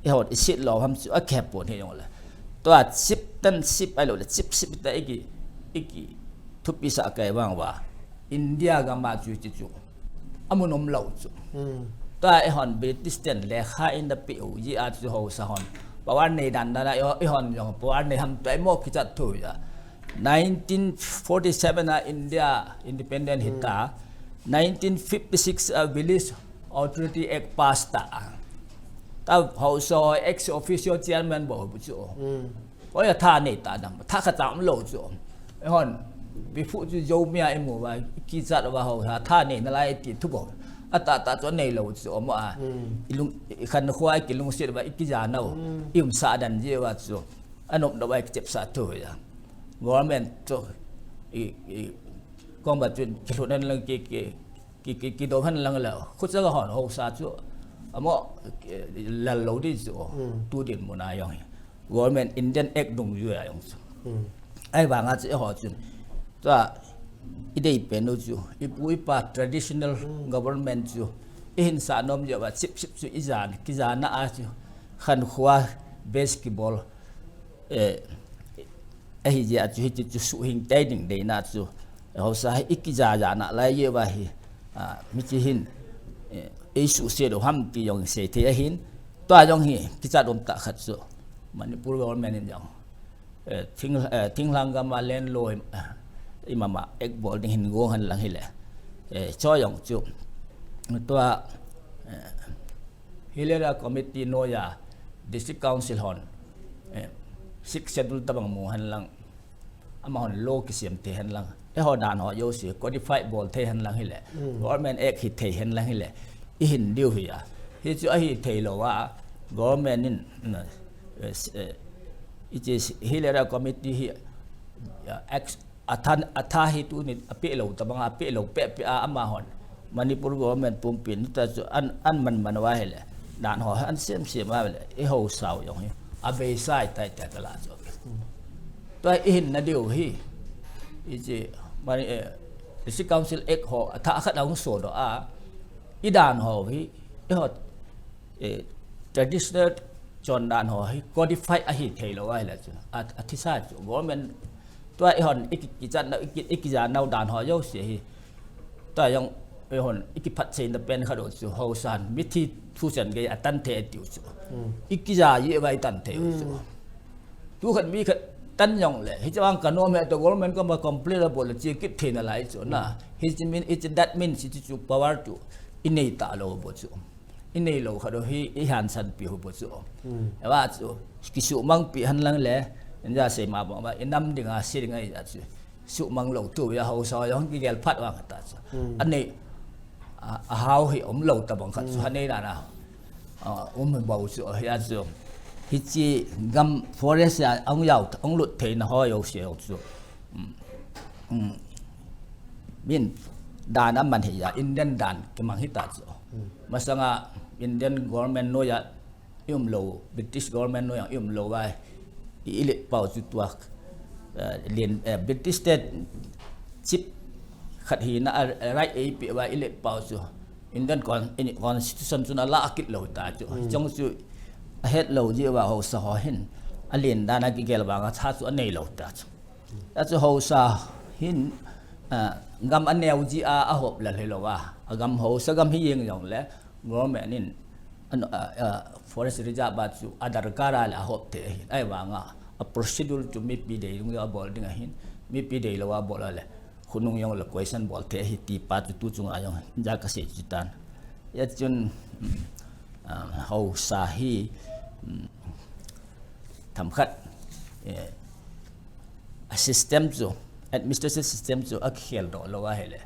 ihon iset lou ham chu akihe pon hijongle, tua chieftainship ahilou le chiefship ta iki, iki thupisah kei vang uva, India gam a chu hiche chu amun umlou chu. Tua ihon British ten lekha in apeh u jeh a chu Haosa hon power nei dan dan a, ihon jong power nei ham tua imo kichat thou a. Nineteen forty-seven a India independent hita, nineteen fifty-six a Village Authority Act pass ta. Ta Haosa ex officio chairman bou bu chu. Oi, atha nei ta dam, tha khat cha umlou chu. Ihon, before chu Zomi a imu uva, kichat uva Haosa tha nei nalai ti thu bou. Atahtah chu aneilou chu um a. Ilung, ikhankho a ikilungset uva, ikija nau, iumsah dan jeh uva chu, anop nop uva ikichepsah thou a. Government chu i, i, kong ba chu kilhut henlang ki, ki, ki, ki, kidou henlang le, khucha hon Haosa chu amo, eh, lal lou di chu, tu dinmun a jong hi, Government Indian Act dungjui a jong chu. Ahivanga chu eiho chun, tua idei pen u chu, ipu ipa traditional government chu ihin sah nom jeh uva, chiefship chu ijan, kijana a chu, khankho a base kibol, eh, ahi jeh a chu hiche chu suhhing tei ding deina chu, Haosa hi ikija ja nalai jeh uva hi, ah, miche hin, eh, eisuhset u ham ti jong isei thei ahin, tua jong hi kichat umtah khat chu, Manipur government in jong, eh, thing, eh, thinglhang gam a land law, eh, imama act bol ding hin gong henlang hile, eh, chu jong chu, tua, eh, Hill Area Committee noiya District Council hon, eh, Sixth Schedule tabang mu henlang, amahon law kisem thei henlang, eiho dan ho jouse codify bol thei henlang hile, Government Act hithei henlang hile, ihin diu hi a. Hichu ahithei lou a, government in, eh, eh, hiche Hill Area Committee hi, eh, act, atha, atha hi tuni apeh lou tabang a, apeh lou pehpeh a, amahon Manipur government pumpin hita chu an, an man man uva hile, dan ho an sem sem uva hile, i Haosa u jong hi abeisa tai tai tala chu. Tua ihin na diu hi, hiche Mani-, eh, District Council Act ho atha khat ahung sodoh a, idan ho hi, eiho, eh, traditional chondan ho hi codify ahithei lou ahile chu, a, athisa chu government, tua eihon iki, kichat nau, iki, ikija nau dan ho jouse hi, tua jong eihon ikiphatseina pen khat u chu Haosan mithi thuchen gei atan thei atiu chu, ikija jeh uva itan thei u chu. Tu khat mi khat tan jongle, hiche vang kanom e toh government koma complain abol le che kit thei nalai chu na. Hiche min, hiche that means hiche chu power chu inei talou bou chu. Inei lou khat u hi ihansan pi u bou chu. Ahivang chu kisuhmang pi henlang le, inja seima bang uva, inam dinga se ding ahi jeh chu suhmang lou thou a, Haosa jong kigel phat vang ta chu. Anei, a, ahao hi umlou tabang khat chu, anei dan a, a, um bou chu, hia chu. Hiche gam forest a ahung jao, ahung lut theina ho jouse jong chu, min dan aman hi a, Indian dan kimang hita chu. Masanga Indian government noiya i um lou, British government noiya i um lou uva, i, ilet pau chu tua, eh, len, eh, British te chief khat hina a, a right eipeh uva ilet pau chu Indian con-, in, constitution chun ala kit lou ta chu. Hiche chu ahet lou jeh uva Haosa ho hin alen dan a kigel vang a cha chu anei lou ta chu. Achu haosa hin, ah, gam aneo jia ahop lel hilou a. Agam haosa gam hi jeng jongle, government in, an, ah, ah, forest reserve a chu adarkar a le ahop thei ahin. Ahivanga, a procedure chu mipi dei lung a bol ding ahin. Mipi deilou a bol a le, khonung jongle question bol thei ahi ti pa chu tu chunga jong ja kasei chu tan. Hijeh chun, um, ah, haosa hi, um, themkhat, eh, a system chu, administrative system chu akhel doh lou ahile,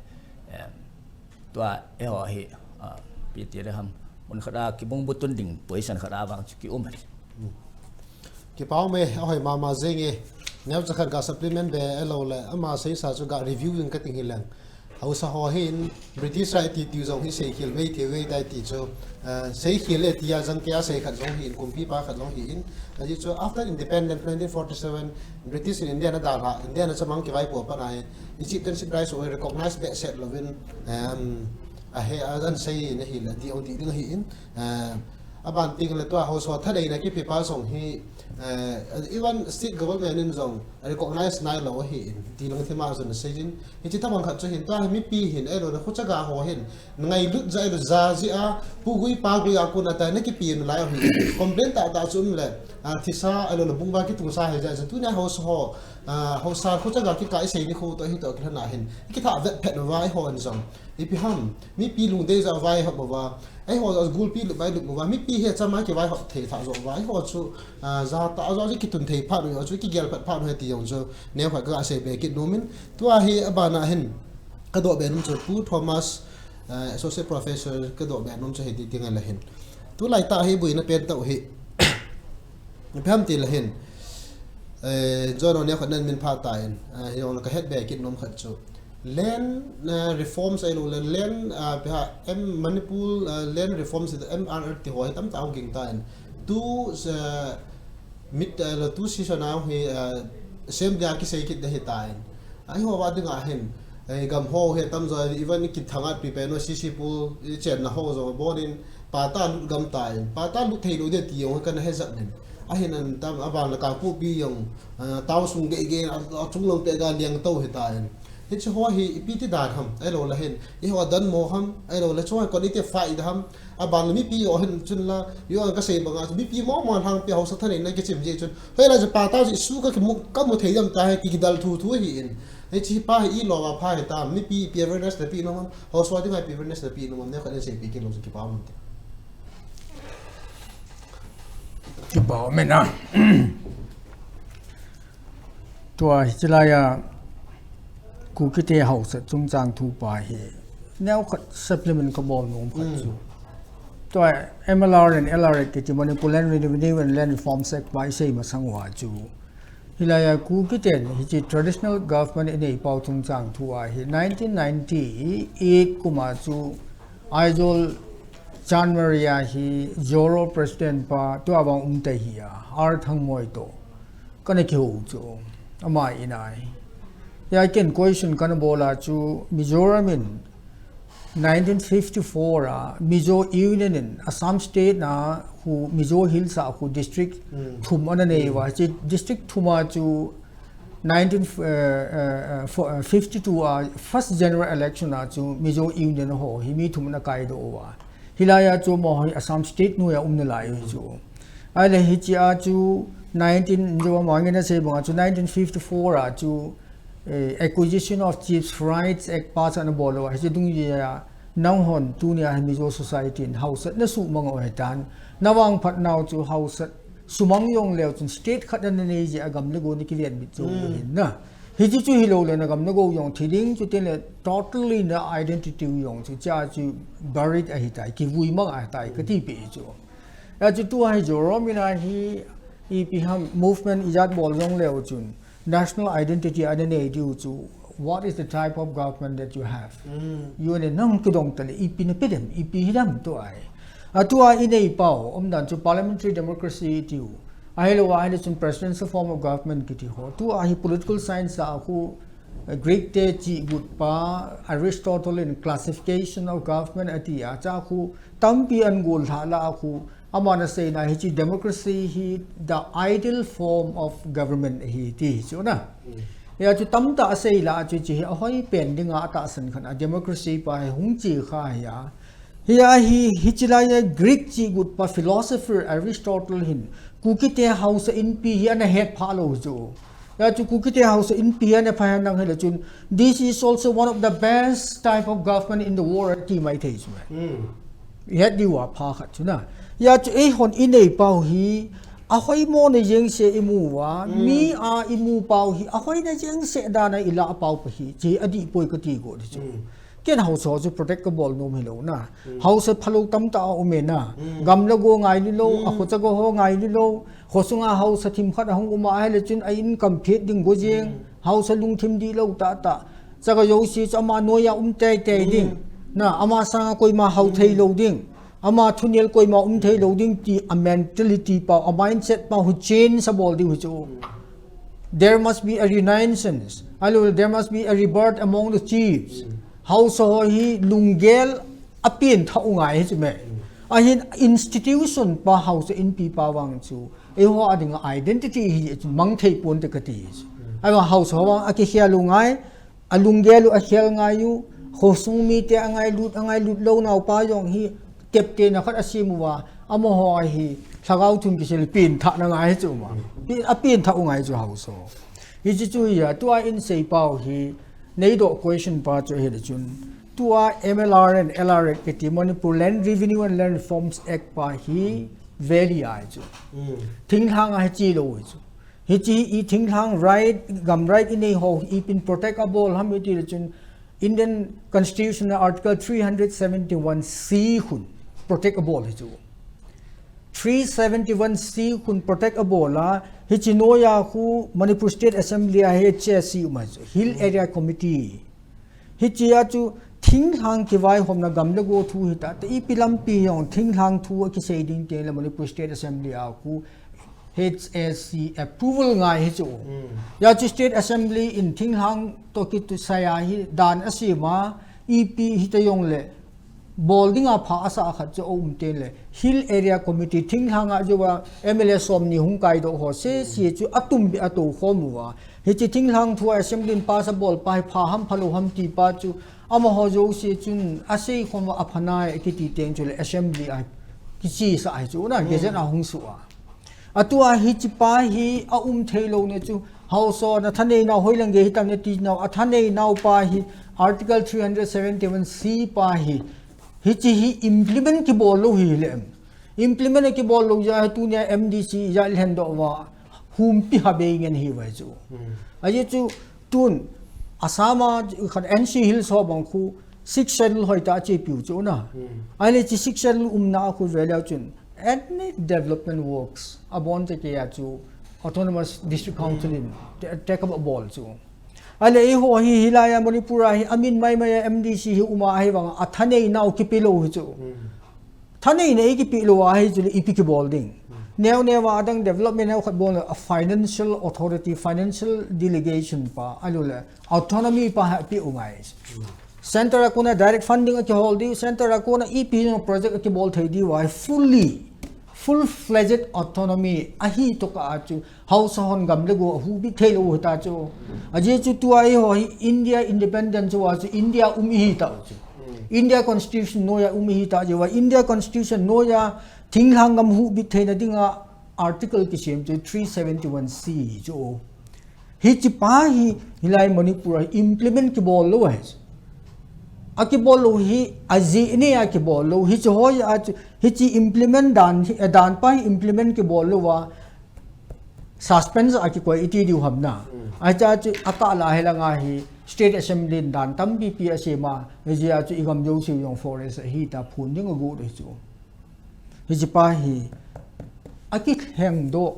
eh, tua eiho hi, ah, ipi ti ding ham, mun khat a kibung butun ding position khat a vang chu ki um ahi. Kipa um e, ahoi mama jeng e. Neocha khat ga supplement be ahilou le, ama seisa chu ga review ding kati hileng. Haosa ho hin British a iti ti jong hi seikhel mei thei ve tai ti chu, eh, seikhel e tia jang kei a sei khat jong hin, kumpipa khat jong hin. Ajeh chu after independence nineteen forty-seven, British in India ana dalha, India ana chamang kivaipo a pat a hin, chieftainship rights u recognize behseh louvin, em, ahe, a, an sei in ahile, ti ong ti ding ahin, eh, aban teng le tua haosa thaneina kipe pa jong hi, eh, even state government in jong recognize nailou ahin, ti lang thima jong asei jin. Hiche tobang khat chu hin tua hi mipi hin, ahilou le khochaga ho hin, ngailut ja, ahilou ja jia, pu gui pa gui a kon a tah na kipe nalai ahi. Complain tahtah chu um le, ah, thisa, ahilou le bungba kitungsa hi ja, ja tunia haosa ho, ah, haosa khochaga kikah isei nikho toh hitoh kilhona hin, kitha vet phet uva eiho in jong. Ipi ham, mipi lungdei ja vaihop uva, eiho ja gulpi lut vai lut uva, mipi hi achama kivaihop thei tha jo uva, eiho chu, ah, ja tah jo chu kitun thei phat u, chu kigel phat phat u ahi ti jong chu, neokhat ka sei be kit nom in, tua hi abana hin, kadoh be nom chu Pu Thomas, ah, Associate Professor kadoh be nom chu hiti ti ngai la hin. Tulai tah hi boina pen tah u hi. Ipi ham ti la hin. Eh, John o neokhat nan min pha tan, ah, hijongle kahet be kit nom khat chu. Land, ah, reforms ahilou le, land, ah, ipi ham, M, Manipur, ah, land reforms, M R L ti ho hi tamtah hung ging tan. Tu, ah, mit, ah, le tu session a hi, ah, assembly a kisei kit ding ahitan. Ahi ho va dinga hin, eh, gam ho hi tamjo, even kithangat pi pen o C C Pu, i chenna ho jo bonin, pata lut gam tan. Pata lut thei lou ding ti jong kana he jat nin. Ahin an tam aban le Kangpokpi jong, ah, town sung gei gei, a, achung lang peh ga liang to hitan. Hiche ho hi ipi ti dan ham, ahilou le hin, eiho a dan mo ham, ahilou le chu ho kon iti fight ham, aban le mipi ho hin chun la, jo kasei banga chu, mipi mo mo lhangpi haosa thaneina kichim jeh chun, hoilai chu pata chu isu ka kimu, kamu thei jam ta hi, ki, kidal thu thu ahin. Hiche pa hi ilou va pha hitam, mipi ipi awareness nape nom ham, haosa dinga ipi awareness nape nom ham, neokhat in seipi kit lou chu kipa um inte. Kipa um e na. Tua hiche laiya Kukite haosa chungchang thu pa hi neokhat supplement kabol nom khat chu. Tua M L R and L R H kiti Manipur Land Revenue and Land Reforms Act pa isei masang uva chu. Hilaiya Kukiten hiche traditional government inei pau chungchang thu a hi nineteen ninety-eight kum a chu Aizawl Chanmari a hi Zoram president pa tua vang um tei hi a, R Thangmoi toh kana kihou chu, ama in ahi. Hia ken question kana bol a chu Mizoram in nineteen fifty-four a Mizo Union in Assam State na khu Mizo Hills a khu district thum ana nei uva, hiche district thum a chu nineteen, eh, eh, eh, fo-, eh, fifty-two a first general election a chu Mizo Union ho hi mi thum ana kaidoh uva. Hilaiya chu amaho hi Assam State noiya um nalai u chu. Ahile hiche a chu nineteen, jo ama ngena sei banga chu nineteen fifty-four a chu, eh, Acquisition of Chiefs' Rights Act pass ana bol uva. Hiche dungjuia nanghon tunia hi Mizo society in haosat nasuhmang u ahitan. Navangphat nau chu haosat sumang jongleu chun state khat nanei jeh a gam le go nakiven bit jou u ahin na. Hiche chu hilou le nagam nagou jong thi ding, chutengle totally na identity u jong chu, chea chu buried ahitai, kivui mang ahitai, kati peh chu. Hia chu tua hi Zoram in ahi, ipi ham movement ijat bol jongleu chun, national identity ana nei diu chu, what is the type of government that you have? U N in nang kidong tale, ipi nape dem, ipi hidem tua hi. Atua inei pau, umdan chu parliamentary democracy tiu. Ahilou, ahile chun presidential form of government kiti ho. Tua hi political science a khu, eh, Greek te chihgut pa, Aristotle in classification of government ati a, chea khu tampi ana gollha la a khu, aman aseina hiche democracy hi the ideal form of government ahi ti chu na. Hia chu tamtah asei lah a chu hiche hi ahoi pen dinga atahsan khat a democracy pa hi hung che kha hi a. Hia hi, hiche lai a Greek chihgut pa philosopher Aristotle hin Kukite haosa inpi hi ana hetphah lou chu. Hia chu Kukite haosa inpi hi ana pha henlang hile chun, "This is also one of the best type of government in the world," ati mai thei chu. Hmm. Het diu a pha khat chu na. Hia chu eihon inei pau hi, ahoimo na jeng se imu uva, hmm, mi a imu pau hi, ahoina jeng se dan a ilah pau pa hi, hiche adih poi kati got chu. Hmm. Ken haosa chu protect kabol nom hilou na. Hmm. Haosa phalou tamtah aum e na. Hmm. Gam le go ngailu lou, hmm, akhocha go ho ngailu lou. Khosunga haosa themkhat ahung um a ahile chun a income phet ding go jeng. Hmm. Haosa lungthim dihlou tahtah. Chaga jouse chu ama noiya um teitei ding. Hmm. Na, ama sanga koima hao, hmm, thei lou ding. Ama thunel koima um thei lou ding ti a mentality pau, a mindset pau hi change abol diu hi chu. Hmm. There must be a renaissance. Ahilou, there must be a rebirth among the chiefs. Hmm. Haosa ho hi lunggel apen thah u ngai hi chu me. Hmm. Ahin institution pa haosa inpi pa vang chu eiho a dinga identity hi chu mang thei ponte kati hi chu. Hmm. Ahivang haosa ho vang akikhel u ngai, alunggel u akhel ngai u, khosung mite angailut, angailut lou nau pa jong hi teptena khat asem uva, amaho hi lhagao thun kisil pen thah na ngai hi chu ma. Pen, apen thah u ngai chu haosa. Hiche chu hi a, tua in sei pau hi, neidoh question pa chu hile chun, tua M L R and L R Act kiti Manipur Land Revenue and Land Reforms Act pa hi valid ahi chu. Hmm. Thinglhang a hi che lou hi chu. Hiche hi i thinglhang right, gam right inei ho hi ipin protect abol ham iti le chun, Indian Constitution Article three hundred seventy-one C khun protect abol hi chu. Three seventy-one C khun protect abol a, hiche noiya khu Manipur State Assembly a H A C um ahi chu, Hill Area Committee. Hiche a chu thinglhang kivaihomna gam le go thu hi tah, te ipi lampi jong thinglhang thu akisei ding teng le Manipur State Assembly a khu H A C approval ngai hi chu. Hmm. Hia chu State Assembly in thinglhang toh kisai a hi dan asem a, ipi hita jong le bol dinga pha asah khat chu aum teng le, Hill Area Committee thinglhang a jouva M L A somni hung kaidoh ho sese chu atumbeh a tou khom uva. Hiche thinglhang thu a Assembly in pass abol pa hi pha ham phalou ham ti pa chu amaho jouse chun asei khom uva apha nai kiti teng chu le Assembly a kichesah ahi chu na, hmm, Gazette a hung suh a. Atua hiche pa hi aum thei lou na chu, haosa na thanei nau hoilang gei hitam nati nau, athanei nau pa hi Article three hundred seventy-one C pa hi, hiche hi implement kibol lou hi le em. Implement kibol lou jeh a hi tunia M D C ija lhendoh uva, humpi ha bei ngen hi uva chu. Hmm. Ajeh chu tun Assam a khan N C Hills ho bang khu Sixth Schedule hoitah a chepiu chu na. Hmm. Ahile hiche Sixth Schedule umna a khu veleu chun any development works abon te kei a chu Autonomous District Council in ta-, take up abol chu. Ahile eiho hi hilai a Manipur a hi amin maimai a M D C hi um a ahivang a thanei nau kipe lou hi chu. Hmm. Thaneina eikipeh lou a hi chu le ipi kibol ding. Hmm. Neo neo a adang development neo khat bol a financial authority, financial delegation pa, ahilou le autonomy pa hi apeh u ngai. Hmm. Center a kona direct funding akihol diu, center a kona ipi jong project akibol thei diu a hi fully, full-fledged autonomy ahi tokah a chu haosa hon gam le go ahuhbit thei lou hita chu. Ajeh chu tua eiho hi India independent chu a chu India um ihi tau chu. Hmm. India Constitution noiya um ihi tah jeh uva India Constitution noiya thinglhang gam huhbit theina dinga article kisem chu three seventy-one C chu. Hiche pa hi hilai Manipur a implement kibol lou ahi. Akibol lou hi ajeh nei a kibol lou. Hiche hoi a chu, hiche implement dan hi, dan pa hi implement kibol lou a, suspense a kikoi iti diu ham na. Hmm. Ahi cha chu atah la hi langa hi State Assembly in dan tampi pi asem a, hijeh a chu igam jouse jong forest ahi ta phun ding agot ahi chu. Hiche pa hi akilheng doh.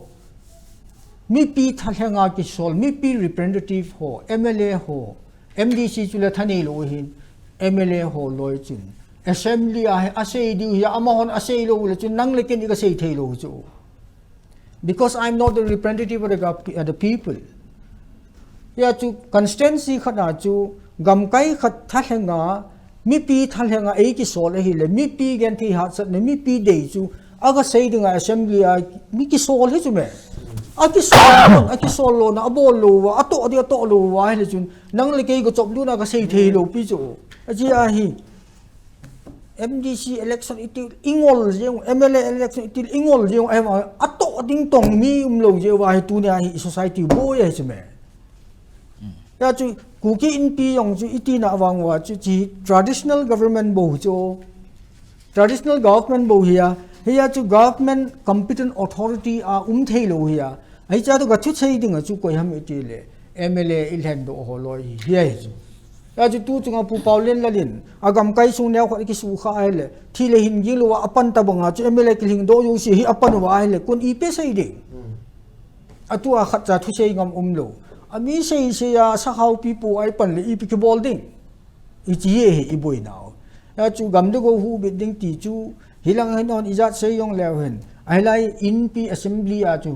Mipi thalheng a kisol, mipi representative ho, M L A ho, M D C chu le thanei lou hin, M L A ho loi chun. Assembly a hi asei diu hi, amahon asei lou le chun, nang le ken i kasei thei lou chu. Because I'm not the representative of the gov-, uh, the people. Hia chu constituency khat a chu gamkai khat thalheng a, mipi thalheng a eikisol ahile, mipi genthei hatsatna, mipi dei chu aga sei dinga assembly a mi kisol hi chu me. Akisol, akisol lou na, abol lou uva, atoh ding atoh lou uva, ahile chun, nang le kei kachop lutna kasei thei lou pi chu. Aji ahi. M D C election itil ingol jeng, M L A election itil ingol jeng, em, atoh ding tong mi umlou jeh uva hi tunia hi society boi ahi chu me. Hia chu Kuki Inpi jong chu itina vang uva chu chi traditional government bou chu. Traditional government bou hia, hia chu government competent authority a um thei lou hia. Ahi cha tu ka thu sei ding a chu koi ham iti le, M L A i lhen doh ho loi hi, hia hi chu. Hia chu tu chunga Pu Paolienlal in, a gamkai sung neo khat kisukha ahile, thi le hin ging lou a pan ta banga chu M L A kilhing doh jouse hi apan uva ahile, kun ipi sei ding. Atua khat cha thusei ngam umlou. Ami sei sei a sakhao pi pu ai pan le ipi kibol ding. Ichi hi iboinau. Achu gam le go huhbit ding ti chu hilang hin on ijat sei jong leu hin. Ahilai inpi assembly a chu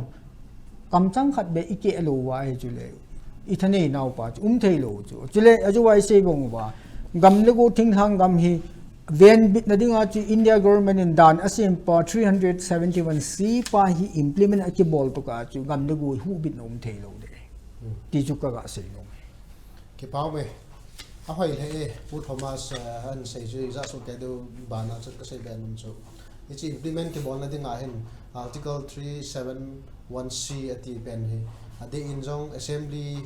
kamchang khat be ikeh lou uva hi chu le. Ithanei nau pa chu um thei lou chu. Chule achu vai sei bong uva. Gam le go thinglhang gam hi venbitna dinga chu India government in dan asem pa three hundred seventy-one C pa hi implement akibol to ka chu gam le go huhbitna um thei lou de. Ti chu ka ga sei nom. Kipau me. Ahoi le e, Pu Thomas, eh, an sei chu ijat soh kei deu bana chu ka sei be nom chu. Hichi implement kibolna dinga hin Article three seven one C ati pen hi. Adeh in jong assembly,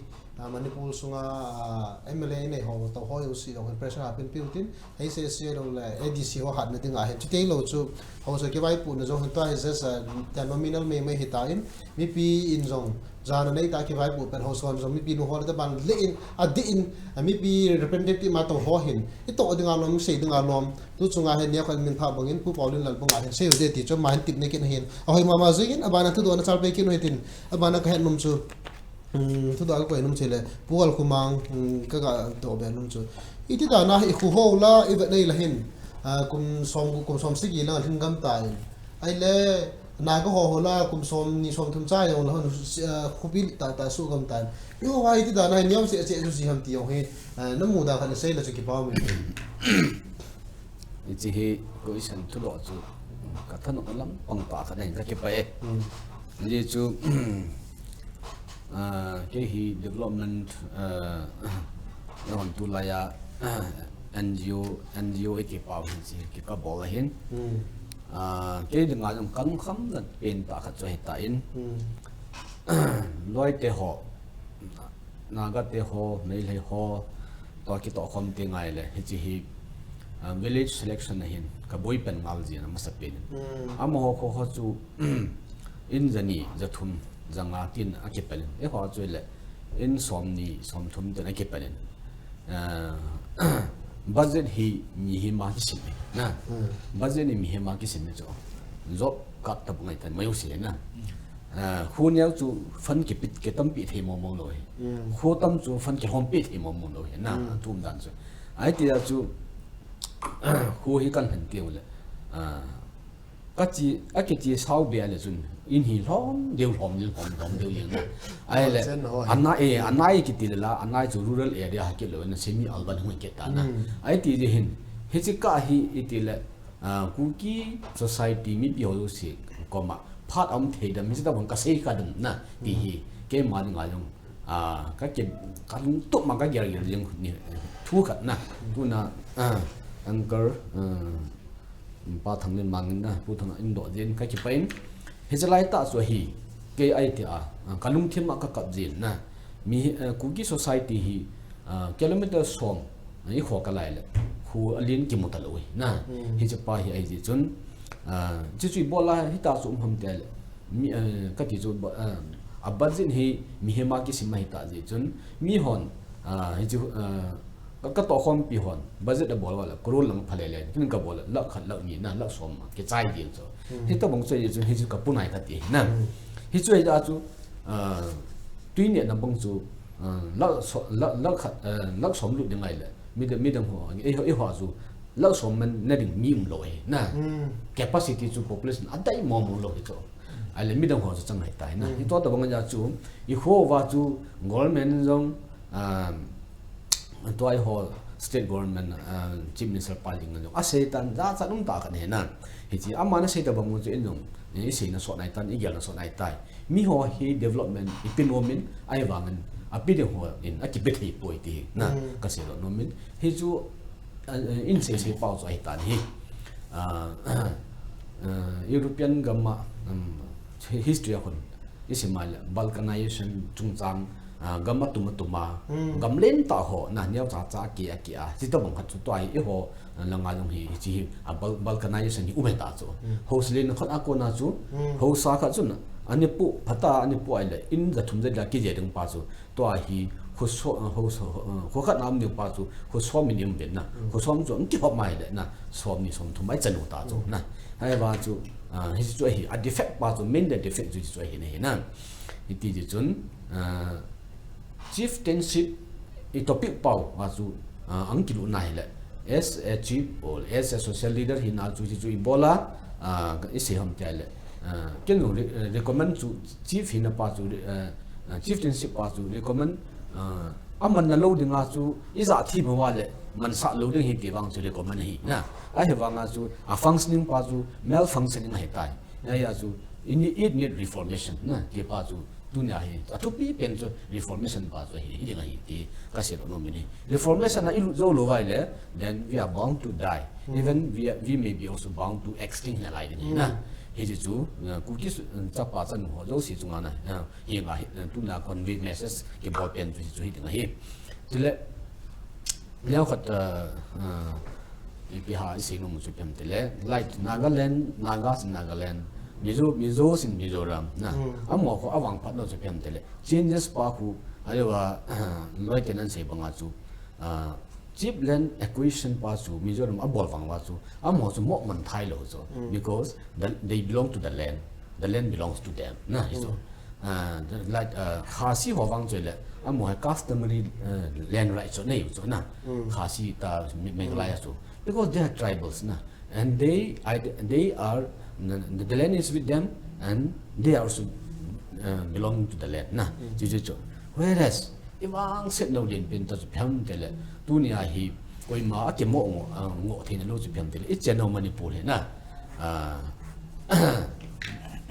ah, Manipur sunga, ah, M L A nei ho, to ho jouse jong hin pressure a pin piu tin, H A C lou le A D C ho hatna dinga hin. Chuteng lou chu, ho chu kivaipohna jong hin tua hi just, ah, tia nominal mei mei hita in, mipi in jong, jana nei ta kivaipoh pen ho son jong, mipi nu ho le ta ban le in, adeh in, ah, mipi representative ma to ho hin, ito dinga lom, sei dinga lom, tu chunga hin nia khan min pha bangin, Pu Paolienlal banga hin, sei u de ti chu ma hin tip nei kin hin, ahoi mama jui in, abana thudoh na chal pe kin u hitin, abana ka het nom chu. Hmm, thudoh ka koi nom chule, Pu Alkhumang, hmm, ka ga doh be nom chu. Iti dana hi khu ho la, i vet nei la hin, ah, kum som, kum som sagi la lhin gam ta in. Ahile, Naga ho ho la, kum som ni som thum cha jong la hon, ah, khopi ta ta su gam ta in. I ho va iti dana hi niam se se su si ham ti jong hi, ah, na muda khan sei la chu kipau me. Hichi hi question thudoh chu ka thanop lam pang ta khat ahin ka kipah e. Hmm. Hichu, ah, kei hi development, ah, na hon tulai a, ah, N G O, N G O i kipau hi chi ki ka bol ahin. Hmm. Ah, kei dinga jong ka lungkham na pen ta khat chu hita in. Hmm. Loi te ho, Naga te ho, Meitei ho, tua kitoh khom te ngai le, hichi hi, ah, village selection ahin, ka boi pen ngal jin a masa pen in. Hmm. Amaho kho kho chu, in jani, jathum, janga tin a kipel in. Eiho chu le, in som ni, som thum tin a kipel in. Ah, budget hi mihem a kisim e, na. Hmm. Budget hi mihem a kisim e chu. Job card tabang ahitan, mai u si na. Hmm. Ah, khu neo chu fund kipit, kitampi thei mong mong lou hi. Hmm. Khu tam chu fund kilhompi thei mong mong lou hi na. Hmm. Atum dan chu. Ahi tia chu, khu hi kan han tiu le. Ah, ka chi, a kichi sao be le chun, in hi lhom deu, lhom deu, lhom, lhom deu jeng na. Ahi le, chen ho hi. Anai, eh, anai kiti le la, anai chu rural area ha kit lou na, semi urban hung kit ta na. Hmm. Ahi ti jeh hin, hichi ka hi iti le, ah, Kuki society mipi ho jouse koma phat aum thei dem, hichi tabang ka sei kha dem na, ti hi, keima dinga jong, ah, ka ke, ka lungtup ma ka gel gel jeng ni, thu khat na, tuna, ah, uncle, ah, Pa Thanglenmang in na, Pu Thang in doh jin ka kipah in. Hichi lai tah chu hi, kei ahi tia, ah, ka lungthim a ka kap jin na. Mi, eh, Kuki society hi, ah, kilometer som, ah, i kho ka lai le, khu alen kimu ta lou hi na. Hmm. Hichi pa hi ahi jeh chun, ah, hichi chu i bol a hita chu um ham tia le. Mi, eh, ka ti chu, ba-, ah, a budget hi mihem a kisim ahi ta jeh chun, mi hon, ah, hichi, ah, Ka, ka tohkhompi hon, budget a bol uva le, crore lang pha le le, kin ka bol le, lakh khat, lakh ni na, lakh som a, kichai ding chu. Hmm. Hitabang chu ahi chu, hichu ka punai ka ti na. Hmm. Hichu ahi a chu, ah, tuni a bang chu, ah, lakh so-, lakh, lakh khat, ah, lakh som lut ding ahi le, midang, midang ho, eiho, eiho chu, lakh som man na ding mi um lou ahi na. Hmm. Capacity chu population a dai mong mong lou hi chu. Ahi le midang ho chu chang ahi ta hi na. Hmm. Hitabang ahi a chu, i kho uva chu, government jong, ah, Tua eiho, State government, ah, Chief Minister pa jeng a jong asei tan, jachat um tah khat ahi na. Hiche ama nasei tobang u chu in jong, eh, isei na sot nai tan, igel na sot nai tai. Miho hi development ipi nom in, ahivangin api ding ho in akipe thei poi ti hi na, kasei doh nom in. Hichu, ah, eh, in seisei pau chu ahi tan hi. Ah, ah, European gam a, um, history a khun, isim a le balkanization chungchang, ah, gam atum atum a, gam len tah ho, na, neocha cha a ki a ki a, hiche tobang khat chu tua hi, eiho, ah, langa jong hi, hiche hi, ah, bal-, balkanization hi um ahi ta chu. Hausa len khat a kona chu, hausa khat chun, ani pu, phatah a ani pu ahile, in ja thum ja li a kije ding pa chu, tua hi, kho so-, ah, hausa, ah, kho khat na um ding pa chu, kho som in um uvin na, kho som chu, ang kihop mai le na, som ni som thum mai chan u ta chu, na. Ahivang chu, ah, hiche chu ahi, a defect pa chu, main le defect chu, chu ahi na hi na. Hiti ti chun, ah, chieftainship i topic pau a chu, ah, ang kilut na hile, as a chief or as a social leader hina chu, chu, chu i bol a, ah, isei ham ti le, ah, ken jong re-, recommend chu chief hina pa chu, ah, ah, chieftainship pa chu recommend, ah, aman na lou ding a chu ija thi mo va le, mansah lou ding hi ti vang chu recommend hi na. Ahivang a chu a functioning pa chu malfunctioning ahi tai. Ahia chu, it need, it need reformation, na, ti pa chu, tunia hi, athupi pen chu, reformation pa chu, hi, hi ding ahi, ti, kasei doh nom in ahi. Reformation a ilut jou lou vai le, then we are bound to die. Even we are, we may be also bound to extinct na lai ding ahi, na. Hiche chu, uh, Kuki su-, uh, chapa chanu ho jouse chunga na, uh, hi nga hi, uh, tunia convey message kibol pen chu, chu hi ding ahi. Chule, Neo khat, uh, uh, ipi ham isei nom chu ipi ham tile, like Nagaland, Nagas in Nagaland, Mizo, Mizos in Mizoram, na. Amaho khu avangphat lou chu ipi ham tile, changes pa khu, ahilou a, uh, loi ten asei banga chu, uh, chief land acquisition pa chu, Mizoram abol vang uva chu, amaho chu mo man thei lou chu, because the, they belong to the land, the land belongs to them, na, hi chu. Ah, the, like, uh, Khasi ho vang chu le, amaho hi customary, uh, land right chu nei u chu na. Khasi ta Me-, Meghalaya chu. Because they are tribals na. And they, I, they are, the, the land is with them and they are also, uh, belonging to the land na. Chu chu chu. Whereas, ivangset lou ding pen ta chu ipi ham tile, tunia hi, koima akimo ngo, ah, ngo theina lou chu ipi ham tile, i chenna Manipur hi na. Ah,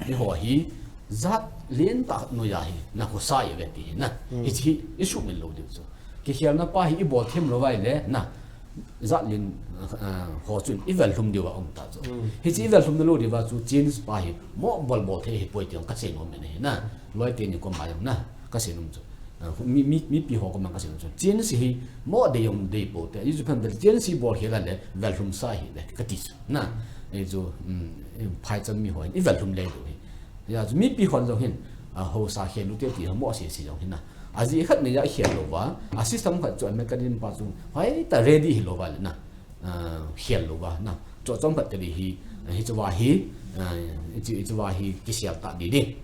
eiho hi, jat lentah noiya hi, na khosa ive ti hi na. Hiche hi, isuhmil lou diu chu. Kikhelna pa hi ibol them lou vai le, na. Jat len, ah, ho chun ivel lhum diu a um ta chu. Hiche ivel lhum na lou diu va chu, change pa hi, mo bol bol thei hi poi ti jong kasei nom in ahi na. Loi teni koma jong na, kasei nom chu. Ah, mi, mi, mipi ho koma kasei nom chu. Change hi, mo dei jong dei pou te. Hichu ipi ham tile, change hi bol khel a le, vel lhum sa hile, kati chu. Na, hichu, um, phaicham mi ho hin, ivel lhum le diu hi. Hia chu mipi hon jong hin, ah, haosa khel u te ti ho mo sese jong hin na. Ajeh khat nei a khel lou va, a system khat chu a mechanism pa chu hoitah ready hilou va le na. Ah, khel lou va na. Chu chom khat te le hi, ah, hichu va hi, ah, hichu, hichu va hi kisel ta di di.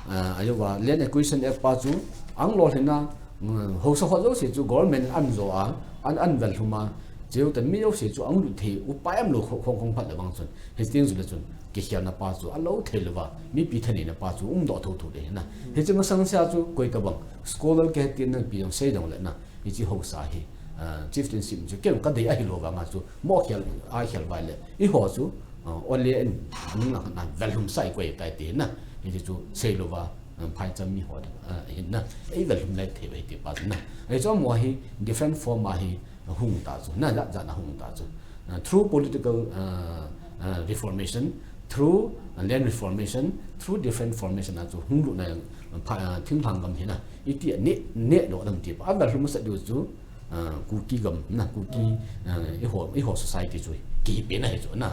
Ah, ajo va Land Acquisition Act pa chu ang lolhin a, um, haosa ho jouse chu government in an jo a, an, an vel lhum a, cheu tan mi jouse chu ang lut thei upai um lou kho-, khong khong phat le vang chun. Hiche teng chu le chun, kikhelna pa chu, alou thei lou va, mipi thaneina pa chu, um doh tho tho de na. Hiche masang sia chu, koi tabang, scholar kahi ti nangpi jong sei jong le na, hiche haosa hi, ah, chieftainship chu, kei jong kadei ahilou vang a chu, mo khel, a khel vai le, eiho chu, ah, ole in, anung lang na, vel lhum sa i koi tai ti na, hiche chu, sei lou va, um, phaicham mi ho, ah, hin na, ei vel lhum le thei vai ti pa na. Hichu mo hi, different form a hi, hung ta chu, na jat jat na hung ta chu. Uh, through political, uh, uh, reformation, through, uh, land reformation, through different formation a chu hung lut na, uh, pha-, uh, thinglhang gam hi na. Iti a ne, ne doh dam ti pa. A vel lhum sa diu chu, uh, Kuki gam na, Kuki, uh, eiho, eiho society chu kihi pen ahi chu na.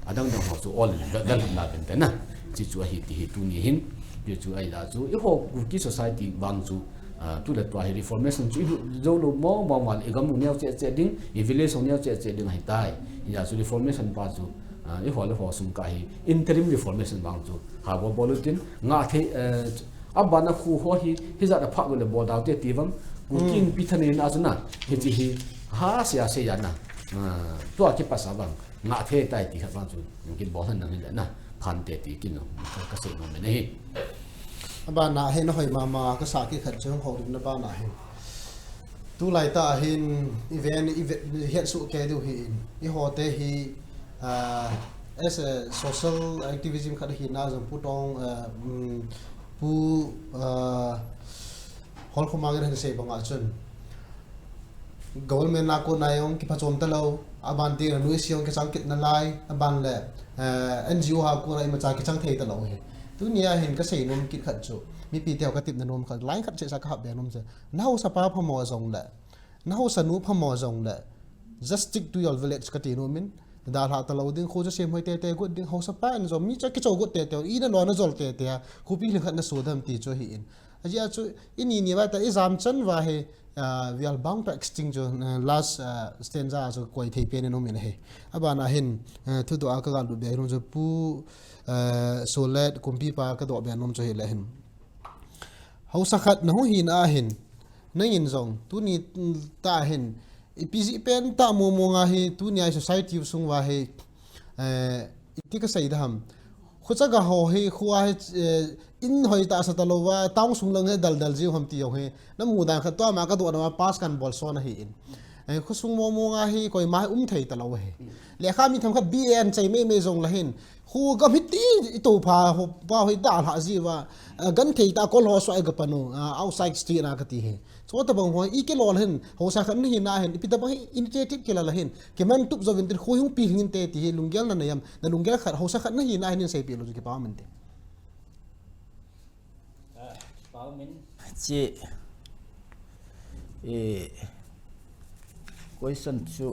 Adang dang ho chu ol in vel, vel lhum na pen te na. Hiche chu ahi ti hi tuni hin. Hichu ahi la chu, eiho Kuki society vang chu, Ah, tu le tua hi reformation chu i lut jou lou mong mong uva le, i gam u neo cheh cheh ding, i village u neo cheh cheh ding ahi tai. Hia chu reformation pa chu, ah, eiho le ho sung kah hi interim reformation vang chu ha bol bol u tin, ngah thei, eh, abana khu ho hi, hijat a phah lou le bol dau te ti vang, Kuki Inpi thaneina chu na, hiche hi ha sia sia na, ah, tua kipat sa vang, ngah thei tai ti khat vang chu, kibol han nang hi le na, phan te ti kin, ka, kasei nom in ahi. Abana hi na hoi mama kasa kit khat chu hung houlimna bana hi. Tulai tah hin event, event het suh kei diu hi in. I hote hi, ah, as a social activism khat hi na jong Pu Tong, ah, um, Pu, ah, Holkhomang in ahin sei banga chun. Government a kona jong kiphachom talou, aban tin a nuisat jong kichang kit nalai, aban le, eh, N G O a kona imacha kichang thei talou hi. Tunia hin kasei nom kit khat chu, mipi teho katepna nom khat, line khat seh sa kahap be nom chu. Na haosa pa phamo jong le, na haosa nu phamo jong le, just stick to your village kati nom in, dalha talou ding, kho chu semhoi tete got ding, haosa pa in jong, mi chu kicho got tete, ina lona jol tete, khopi lhing khat na so dem ti chu hi in. Ajeh chu, ini ni vai ta, i jam chan va hi, ah, we are bound to extinct chu, ah, last, ah, stanza chu koi thei pen in um in ahi. Abana hin, ah, thudoh a kaga lut be nom chu Pu, ah, Solet Kumpipa kadoh be nom chu hi le hin. Haosa khat na hung hina ahin, nangin jong, tuni tah hin, ipi jeh pen tah momo nga hi, tunia society sung va hi, eh, iti kasei da ham. Khocha ga ho hi, khoa hi, eh, in hoi tah sa talou va, town sung lang hi daldal jiu ham ti jong hi, na mu dan khat tua ma kadoh na ma pass kan bol son ahi in. Eh, khosung momo nga hi, koima hi um thei talou hi. Lekha mi themkhat B A an chai meimei jong le hin, Khu gam hiti, i topa, ho, pa hoi dalha jiu va, ah, gan thei ta kol ho sua i ga panu, ah, outside street na kati hi. Chutabang ho, i kilol hin, haosa khat na hina hin, ipi tabang hi initiative kila la hin, kimantup jouvin tin, khu hung pi hing te ti hi, lunggel na nei am, na lunggel khat, haosa khat na hina hin, seipeh lou chu kipa um inte. Ah, pa um in. Chi, eh, question chu,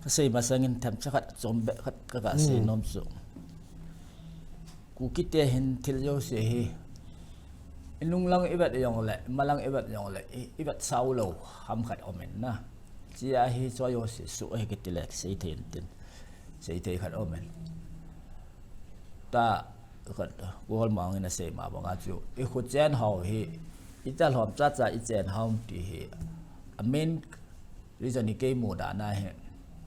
Kasei masangin themcha khat, chom beh khat ka, kasei nom chu. Kuki te hin thil jouse hi, i nung lang i vet jong le, i ma lang i vet jong le, i, i vet sao lou, ham khat um in na. Chia hi chu jouse su hi kiti le, sei thei in tin. Sei thei khat um in. Ta, khat, Pu Holmang in asei ma banga chu, i kho chen hao hi, i ta lhom cha cha i chen hao ti hi, a main reason hi kei mu dan a hi,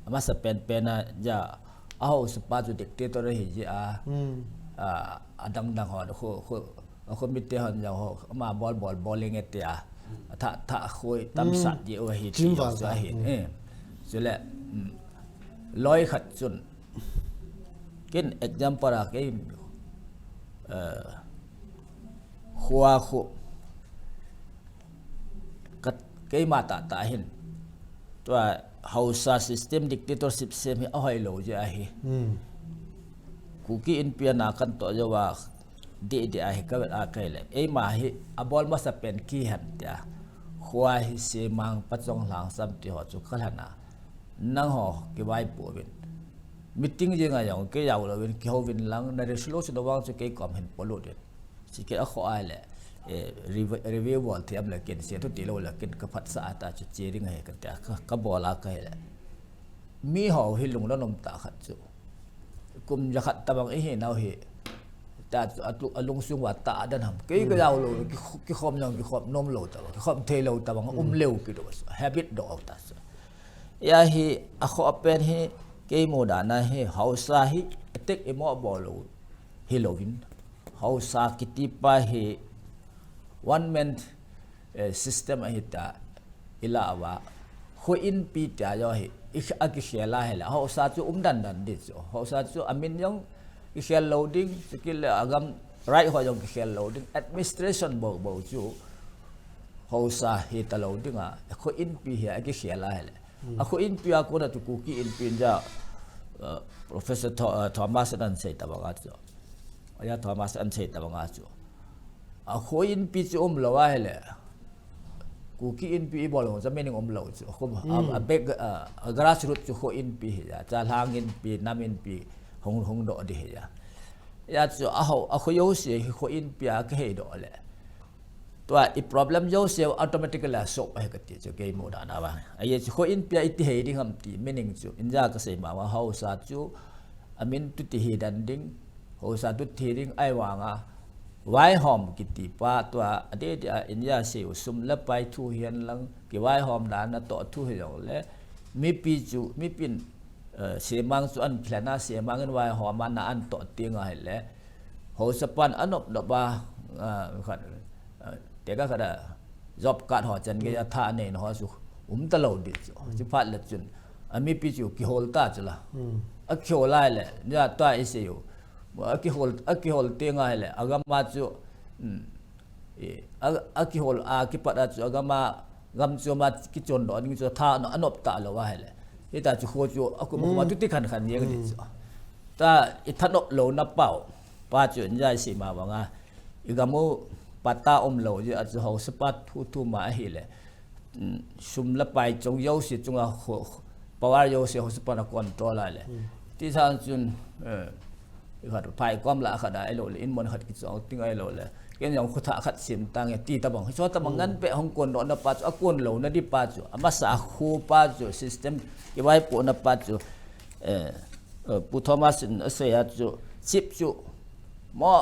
amasa pen pen a, ja, a haosa pa chu dictator hi ji a, a, adang dang hon, khu, khu, khu mi te hon ja ho, ama bol bol bol inge te a, tha, tha khoi tam sat ji o hi, chim val sa hi, eh. Chule, mm, loi khat chun, Ken example a kei, eh, khua khu, ka, keima tah tah hin. Tua haosa system dictatorship sem hi ahoi lou jeh ahi. Kuki Inpi a na kan toh jou a deh deh ahi ka vet a kei le. Eima hi abol masa pen ki hen tia. Khua hi Semang, Pachong, Lhangsam ti ho chu ka lhan a. Nangho kivaipoh uvin. Meeting jeng a jong kei jao louvin, kihou vin lang, na resolution vang chu kei kom hin polut in. Chikit a kho a le, eh, review, review bol thei am le ken se thu ti lou le ken ka phatsah a ta chu che ding ahi ka tia, ka, ka bol a ka hi le. Mi ho hi lungdon um tah khat chu. Kum jakhat tabang i hi nau hi. Ta chu a tu, a lungsung uva tah dan ham. Kei ka jao lou, ki, kikhom jong kikhom nom lou tabang, kikhom thei lou tabang, um leu kidoh, habit doh ta chu. Hia hi, a kho pen hi, kei mu dan a hi, haosa hi, attack i mo bol lou hi louvin. Haosa kiti pa hi, one man, eh, system ahi ta, i la uva. Kho Inpi tia jo hi, i, a kikhel a hi le, haosa chu um dan dan di chu. Haosa chu a min jong kikhel lou ding, chu kile a gam right ho jong kikhel lou ding. Administration bou bou chu, haosa hi ta lou ding a, Kho Inpi hi a kikhel a hi le. A Kho Inpi a kona chu Kuki Inpi in ja, uh, Professor Tho-, uh, Thomas in ahin sei tabang a chu. Aya Thomas in ahin sei tabang a chu. A Kho Inpi chu um lou a hi le. Kuki Inpi i bol lou, cha meaning um lou chu. Kho, a, a back, a, a grassroot chu Kho Inpi hi ja. Cha Lhang Inpi, Nam Inpi, hung, hung doh di hi ja. Hia chu a ho, a kho jouse hi Kho Inpi a kihei doh le. Tua i problem jouse automatically a solve ahi kati chu kei mu dan a vang. Ahi chu Kho Inpi a iti hei ding ham ti meaning chu. Inja kasei ma ma haosa chu a min tu ti hi dan ding. Haosa tu ti hi ding ahi vang a. Vaihom kiti pa tua a de de a India sei u sum le pai thu hihen lang kivaihom dan a toh thu hi jong le. Mipi chu, mipin, eh, Semang chu ahin lhen a, Semang in vaihom a na ahin toh teng a hi le. Haosa pan anop nop a, ah, khat, ah, teka khat a, job card ho chan gei a tha nei na ho chu um ta lo di chu. Chu phat le chun a mipi chu kihol ta chu la. A kihol lai le, nia tua i sei u. A kihol, a kihol te ngai le, a gam a chu, um, i, a, a kihol a kipat a chu, a gam a, gam chu ma kichon do ding chu tha na anop ta lo a hele. Hita chu kho chu a kum ma tu ti khan khan yeng di chu. Ta i thanop lo na pau. Pa chu nia i sei ma banga. I gam u pata um lo ji a chu haosa pa thu thu ma a hi le. Sum le pai chung jouse chunga power jouse haosa pan a control a le. Ti san chun, eh, i khat pai kom la khat a ilo le, in mon khat kichong ting a ilo le. Ken jong khutha khat sim tang e ti tabang. Hicho tabang ngan pe hong kon lo na pa chu, a kon lo na di pa chu. A masa khu pa chu system kivaipo na pa chu. Eh, eh, Pu Thomas in a sei a chu, chip chu. Mo,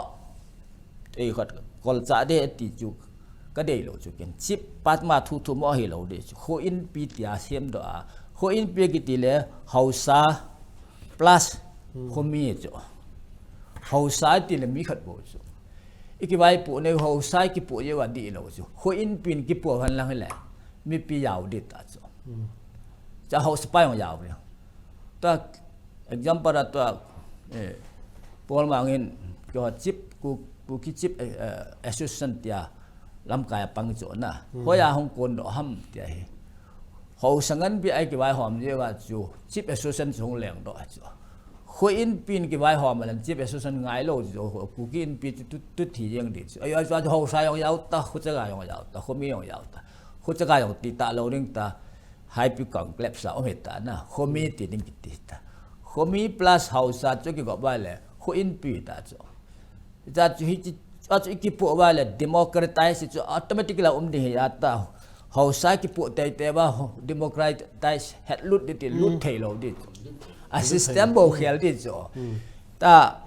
ei khat kol cha de ti chu. Ka dei lo chu ken. Chip pat ma thu thu mo hi lo de chu. Kho inpi tia sem do a. Kho inpi kiti le haosa plus khomi chu. Haosa ti le mi khat bo chu. I kivaipo ne haosa kipo ye wa di lo chu. Kho inpi kipo han lang le. Mipi yau di ta chu. Cha haosa pa yong yau le. Ta example a tua, eh, Paul Mangin, kio chip, ku, ku ki chip, eh, eh, association tia, lamkai a pang chu na. Hoi a hong kon do ham tia hi. Haosa ngan pi ai kivaihom je va chu, chip association chu hong leng do chu. Kho inpi kivaihom a len chip association ngai lo chu, Kuki inpi chu tu, tu thi jeng di chu. Ai, ai, chu haosa yong yau ta, khucha ga yong yau ta, khomi yong yau ta. Khucha ga yong ti ta lo ding ta. Haipi kong klep sa om hita na, khomi ti ding kiti ta. Khomi plus haosa chu kigop va le, kho inpi ta chu. Ta chu hi chu, a chu kipo va le, democratize chu automatic la um ding hi a ta. Haosa kipo tei tei va, ho-, democratize het lut di ti, lut thei lo di chu. A system bo khel di chu. Ta,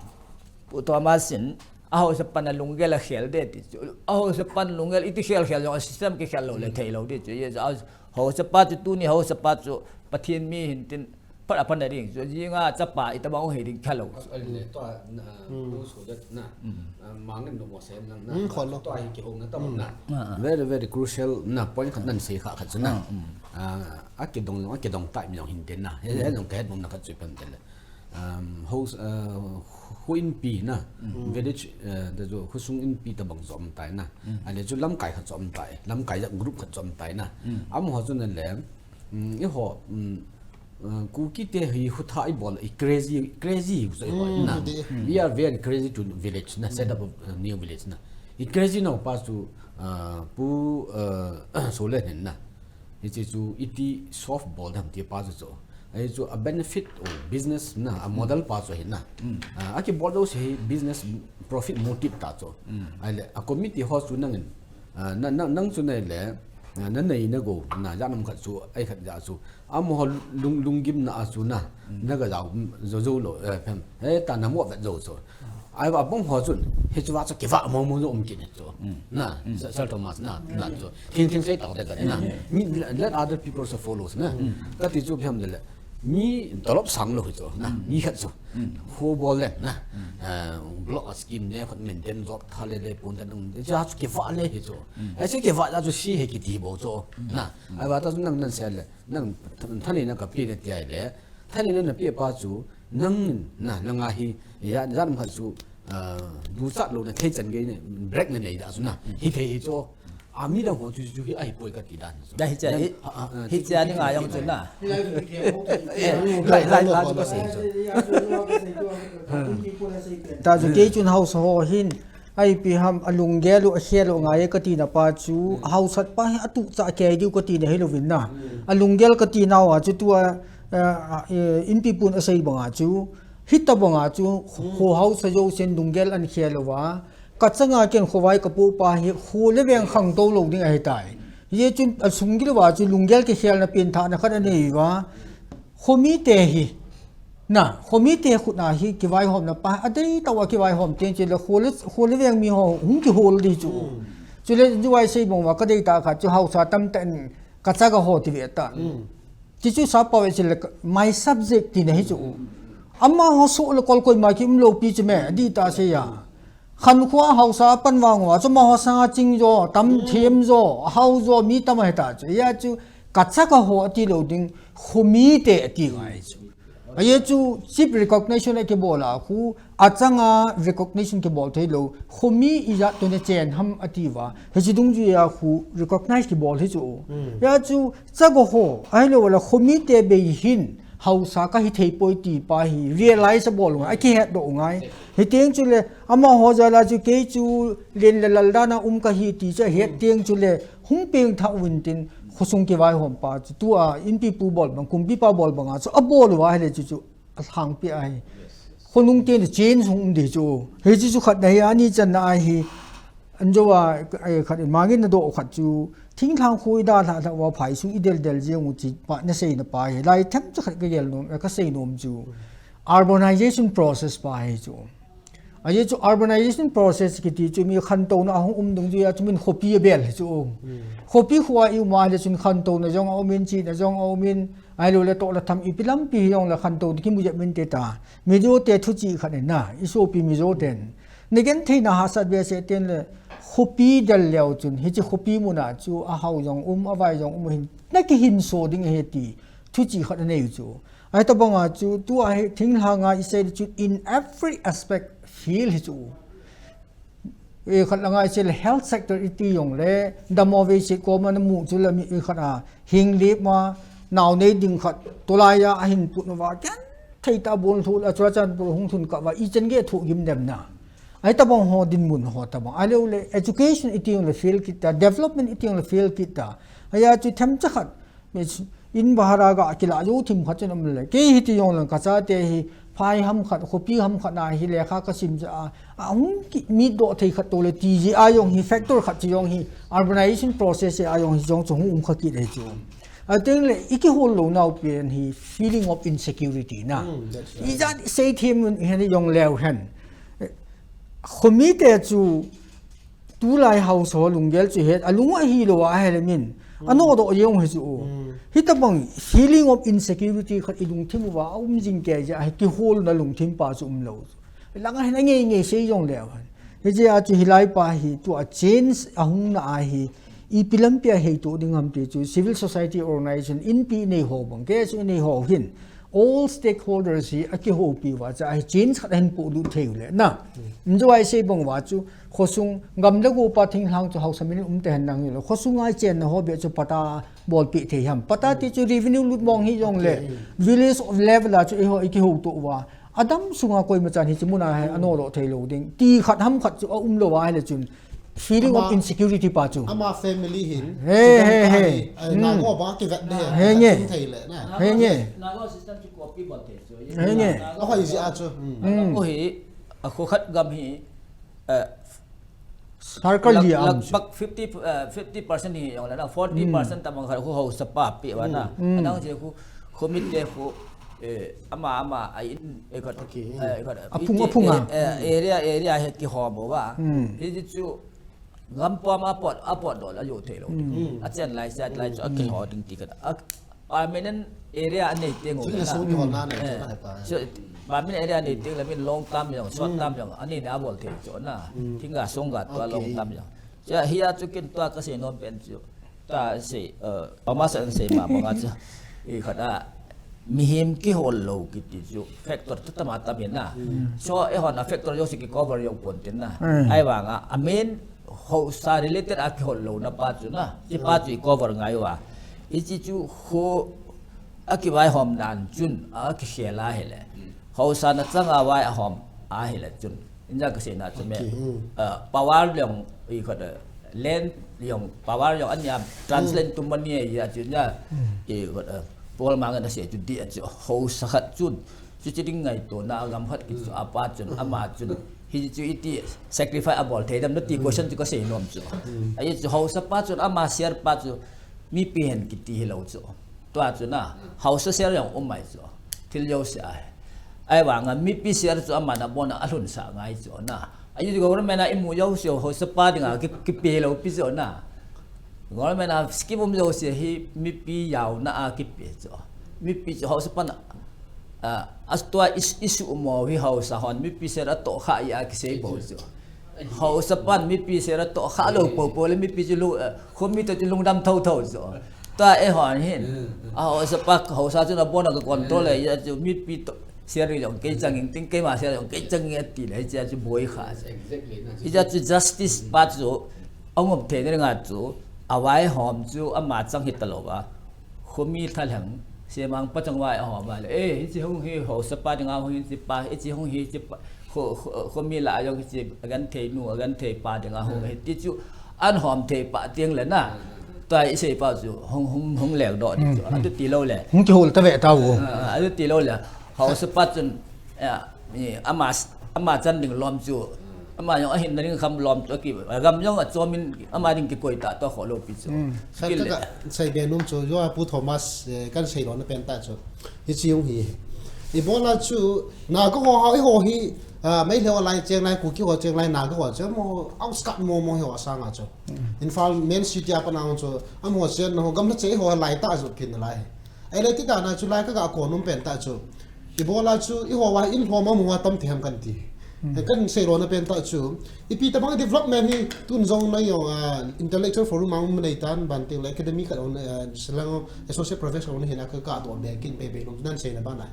Pu Thomas in, a haosa pan a lunggel a khel de ti chu. A haosa pan lunggel iti khel khel jong a system kikhel lo le thei lo di chu. Ye a haosa pa chu tuni haosa pa chu Pathen mi hin tin phat a pan a ding chu. Jinga chapa i tabang u hi ding khel lo. Ale to na, pu so dat na. Mangin no mo sem na. Khol lo. To hi kihong na tabang na. Very, very crucial na point khat nan sei kha khat chu na. A kidong lo, a kidong tai mi jong hin tin na. He, he jong ka het mong na khat chu pan tin le. Um, host, uh, kho inpi na, village, uh, da jo, khosung inpi tabang jo um tai na. Ale jo lamkai khat jo um tai, lamkai ja group khat jo um tai na. Amaho jo na le, um, i ho, um, uh, Kuki te hi khutha i bol, i crazy, crazy jo i bol na. We are very crazy to village na, set up a, uh, new village na. I crazy na pa chu, uh, pu, uh, so le hin na. Hiche chu iti soft bol dam ti pa chu chu. Ahi chu a benefit o business na, a model pa chu hi na. A, a kibol dou se hi business profit motive ta chu. Ahile a committee ho chu nangin, a, na, na, nang chu nai le, a, na nei na go, na ja nam khat chu, ai khat ja chu. Amaho lung, lunggim na a chu na, na ga ja, um, jo jo lo, eh, phem. He ta na mo vet jo chu. Ai va bong ho chun, hi chu va chu kiva mo mo um kin chu. Na, Sir Thomas na, na chu. Thing thing sei tau de ka na. Mi, let other people also follow na. Ka ti chu phiam de le. Mi dolop sang lo hi chu na. Mi khat chu. Ho bol le na. Eh, block a scheme le khot maintain job tha le le pon da nung. Ja chu kiva le hi chu. Ai chu kiva ja chu si he kiti bo chu. Na. Ai va ta chu nang nan se le. Nang tha-, thani na ka pi ne ti ai le. Thani na na pi pa chu. Nang na, nang a hi, ya, jan khat chu, ah, du chat lo na thei chan gei ne, break na nei da chu na. Hi thei hi chu. A mi dang ho chu, chu hi ai poi ka ti dan chu. Da hi cha, hi, hi cha ni nga yong chu na. Lai, lai, lai chu ka sei chu. Ta chu kei chun haosa ho hin, ipi ham a lunggel u a khel u ngai ka ti na pa chu, haosat pa hi a tu cha kei diu ka ti na hi lo vin na. A lunggel ka ti nau a chu tua, eh, eh, inpi pun a sei banga chu, Hita banga chu, kho haosa jousen lunggel an khel uva, ka changa ken khovai ka pu pa hi, kho le veng khangtou lou ding ahitai. Hichun a sunggil uva chu lunggel kikhelna pengthahna khat anei uva, khomite hi, na, khomite khutna hi kivaihomna pa, adei tah uva kivaihom teng chule kho le, kho le veng mi ho hung kihol di chu. Chule, juai sei bang uva ka deitah khat chu haosa tamtah in ka chaga ho ti ve ta. Tichu sapa ve chule my subject tina hi chu. Amaho soh le kol koima kium lou pi chu me, adih tah sei a. Khankho a haosa a pan vang uva chu amaho sanga ching jo, tam them jo, hao jo, mi tam ahi ta chu. Hia chu kacha kaho ati lou ding, khomi te ati ngai chu. Ahi chu chief recognition akibol a khu, achanga recognition kibol thei lou. Khomi ijat tuni chen ham ati uva. Hiche dungjuia khu recognize kibol hi chu. Hia chu chago ho, ahilou le khomi te bei hin, haosa kahi thei poi ti pa hi, realize abol ngai, akihet doh ngai. Hiteng chule, amaho jal a chu kei chu len le lal dan a um kahi ti chu ahet teng chule, hung pengthah uvin tin, khosung kivaihom pa chu, tua inpipu bol bang, kumpipa bol bang a chu, abol uva ahile chu chu, alhangpi ahi. Khonung te ni chen sung um di chu. Hiche chu khat na hi, ani channa ahi. Anjo a, eh, khat in mangin nadoh khat chu, thinglhang khu idalhah lhah uva phai sung ideldel jeng u chi pa naseina pa hi. Lai themcha khat kagel nom, eh, kasei nom chu. Urbanization process pa hi chu. Ahi chu urbanization process kiti chu mi khantouna ahung um dungjuia chu min khopi abel hi chu. Khopi khoa i um a le chun khantouna jong aumin, chihna jong aumin, ahilou le toh le tham ipi lampi hi jong le khantouna kimu jep min te ta. Mizo te thuchih khat in na, isopi Mizo ten. Nagenthei na hahsat behseh ten le khopi del leu chun, hiche khopi muna chu ahao jong um, avai jong um hin, nakihinso ding ahi ti, thuchih khat anei u chu. Ahi tabanga chu, tua hi thinglhanga isei le chu in every aspect fail hi chu. E khat langa isei le health sector iti jong le, damo vei se koma namu chu le mi e khat a, hing lip ma, nao nei ding khat, tolai a, ahin put uva, genthei ta bol thu, a chua chan bol hung thun kah uva, ichan gei thu gim dem na. Ahi tabang ho dinmun ho tabang. Ahilou le education iti jong le fail kit ta, development iti jong le fail kit ta. Ahia chu themcha khat, mi ch-, in bahar a ga kila jou thim khat chun um le. Kei hiti jong le kachate hi, phai ham khat, khopi ham khat na hi lekha kasim cha a, ahung ki mit doh thei khat to le ti ji a jong hi factor khat chu jong hi urbanization process a jong hi jong chu hung um kha kit le chu. Ateng le ikihol lou nau pen hi feeling of insecurity na. Ijat sei them un hen jong leu hen. Khomi te chu tulai haosa lunggel chu het, alung ahilou a ahile min. Anodoh jeng u hi chu. Hitabang feeling of insecurity khat ilungthim uva, aum jing kei jeh a hi kiholna lungthim pa chu umlou. Langa hin angei ngei sei jong leu hen. Hijeh a chu hilai pa hi tua change ahung na ahi. Ipi lampi a heitoh ding ham ti chu civil society organization inpi nei ho bang, K S U nei ho hin. All stakeholders hi akihoupi uva chu ahi change khat ahin polut thei u le na. Injo a isei bang uva chu khosung gam le go pa thinglhang chu haosa min um te hen nang le. Khosung a ichenna ho beh chu patta bolpeh thei ham. Patta ti chu revenue lut mong hi jong le. Village of level a chu eiho ikihoutoh uva. Adam sunga koima chan hiche muna hi anodoh thei lou ding. Ti khat ham khat chu aum lou ahile chun. Feeling of insecurity pa chu. Ama family hin. He, he, he. Nago bang kivet de. He nge. Thei le na. He nge. Nago system chu copy bol thei chu. He nge. Ahoi jeh a chu. Ko hi, akho khat gam hi, eh, circle hi am chu. Lagpag fifty, eh, fifty percent hi jong le na, forty percent tabang khat khu haosa pa pe uva na. Adang chu khu, khomi te khu, eh, ama, ama, a in, eh, khat, eh, khat, aphung, aphung a. Eh, area, area hi kihom uva. Hiti chu, gam pum a pot, a potdoh le ajo thei lou. Achen lai, sat lai chu akiho ding ti khat. A, permanent area anei teng u le na. So, permanent area anei teng le min long term jong, short term jong, anei na abol thei chu na. Thinga songga tua long term jong. Chu hia chu ken tua kasei nom pen chu. Tua sei, eh, pama sa sei ma banga chu. I khat a, mihem kihol lou kiti chu. Factor chu tama tam in na. So, eihon a factor jouse kicover jong pon tin na. Ahivanga, a main haosa related a kihol louna pa chu na. Hiche pa chu icover ngai uva. Hiche chu khu akivaihom dan chun, akikhel ahile. Haosa na changa vaihom ahile chun. Inja kasei na chu me, ah, power jong, i khat, eh, land jong, power jong, ania translate to money a chu na, i khat, eh, Paul Mang na sei chu di a chu, haosa khat chun, chu chi ding ngaito na, gam khat kit chu, apa chun, ama chun, hichu iti sacrifice abol thei dem na ti question chu kasei nom chu. Ahi chu haosa pa chun, ama share pa chu, mipi hen kiti hilou chu. Tua chu na, haosa share jong um mai chu. Thil jouse ahi. Ahivanga mipi share chu aman abon a alhunsah ngai chu na. Ahi chu government a imu jouse haosa pa dinga ki, kipe lou pi chu na. Government a scheme um jouse hi mipi jaona a kipe chu. Mipi chu haosa pa na, ah, as tua is, issue mo hi haosa hon mipi share atoh kha a kisei bou chu. Haosapan mipi sera toh kha lou popo le mipi chu lung, eh, khomi toh chu lungdam thotho chu. Tua eihon hin. Haosapa, haosa chu nabon a ka control le, ya chu mipi toh sera jong kei chang ing ting, keima sera jong kei chang ing ati le, hichea chu boi kha chu. Exactly, na chu. Hichea chu justice pa chu, angom thei ni nga chu, avaihom chu ama chang hita lou va. Khomi thalheng, semang pachang vai ahom a le. Eh, hichi hung hi haosapa dinga hung hichi pa, hichi hung hi hichi pa, kho, kho, khomi lah a jong hichi agenthei nu, agenthei pa dinga hung hi ti chu, an hom thei pa tieng le na. Tua isei pa chu, hung, hung, hung leng doh ti chu. Atu ti lou le. Hung kihol ta ve ta u. Ah, atu ti lou le. Haosapa chun, ya, Ni, ama, ama chan ding lom chu. Ama jong ahin na ding kham lom chu aki, agam jong achom in, ama ding kikoi ta to kho lou pi chu. Kile. Ka, ka, sei be nom chu, jo a Pu Thomas, eh, kan sei lona pen ta chu. Hichi hung hi. Ibola chu, Naga ho, ho, i ho hi, ah, Meitei ho lai cheng lai, Kuki ho cheng lai, Naga ho cheng mo, outskirt mo, mo ho sanga chu. Imphal main city a pa nang chu, amaho cheng na ho, gam na che ho lai ta chu kin lai. Ahile ti dan a chu lai ka ga kon um pen ta chu. Ibola chu, i ho va in lhom a mu a tam thei ham kan ti. Kan sei lona pen ta chu. Ipi tabang development hi tun jong na jong, ah, intellectual forum a um nei tan ban ting le academy ka on, ah, Shillong associate professor on hin a ka ka to be kin pe pe lom nan sei na ba na.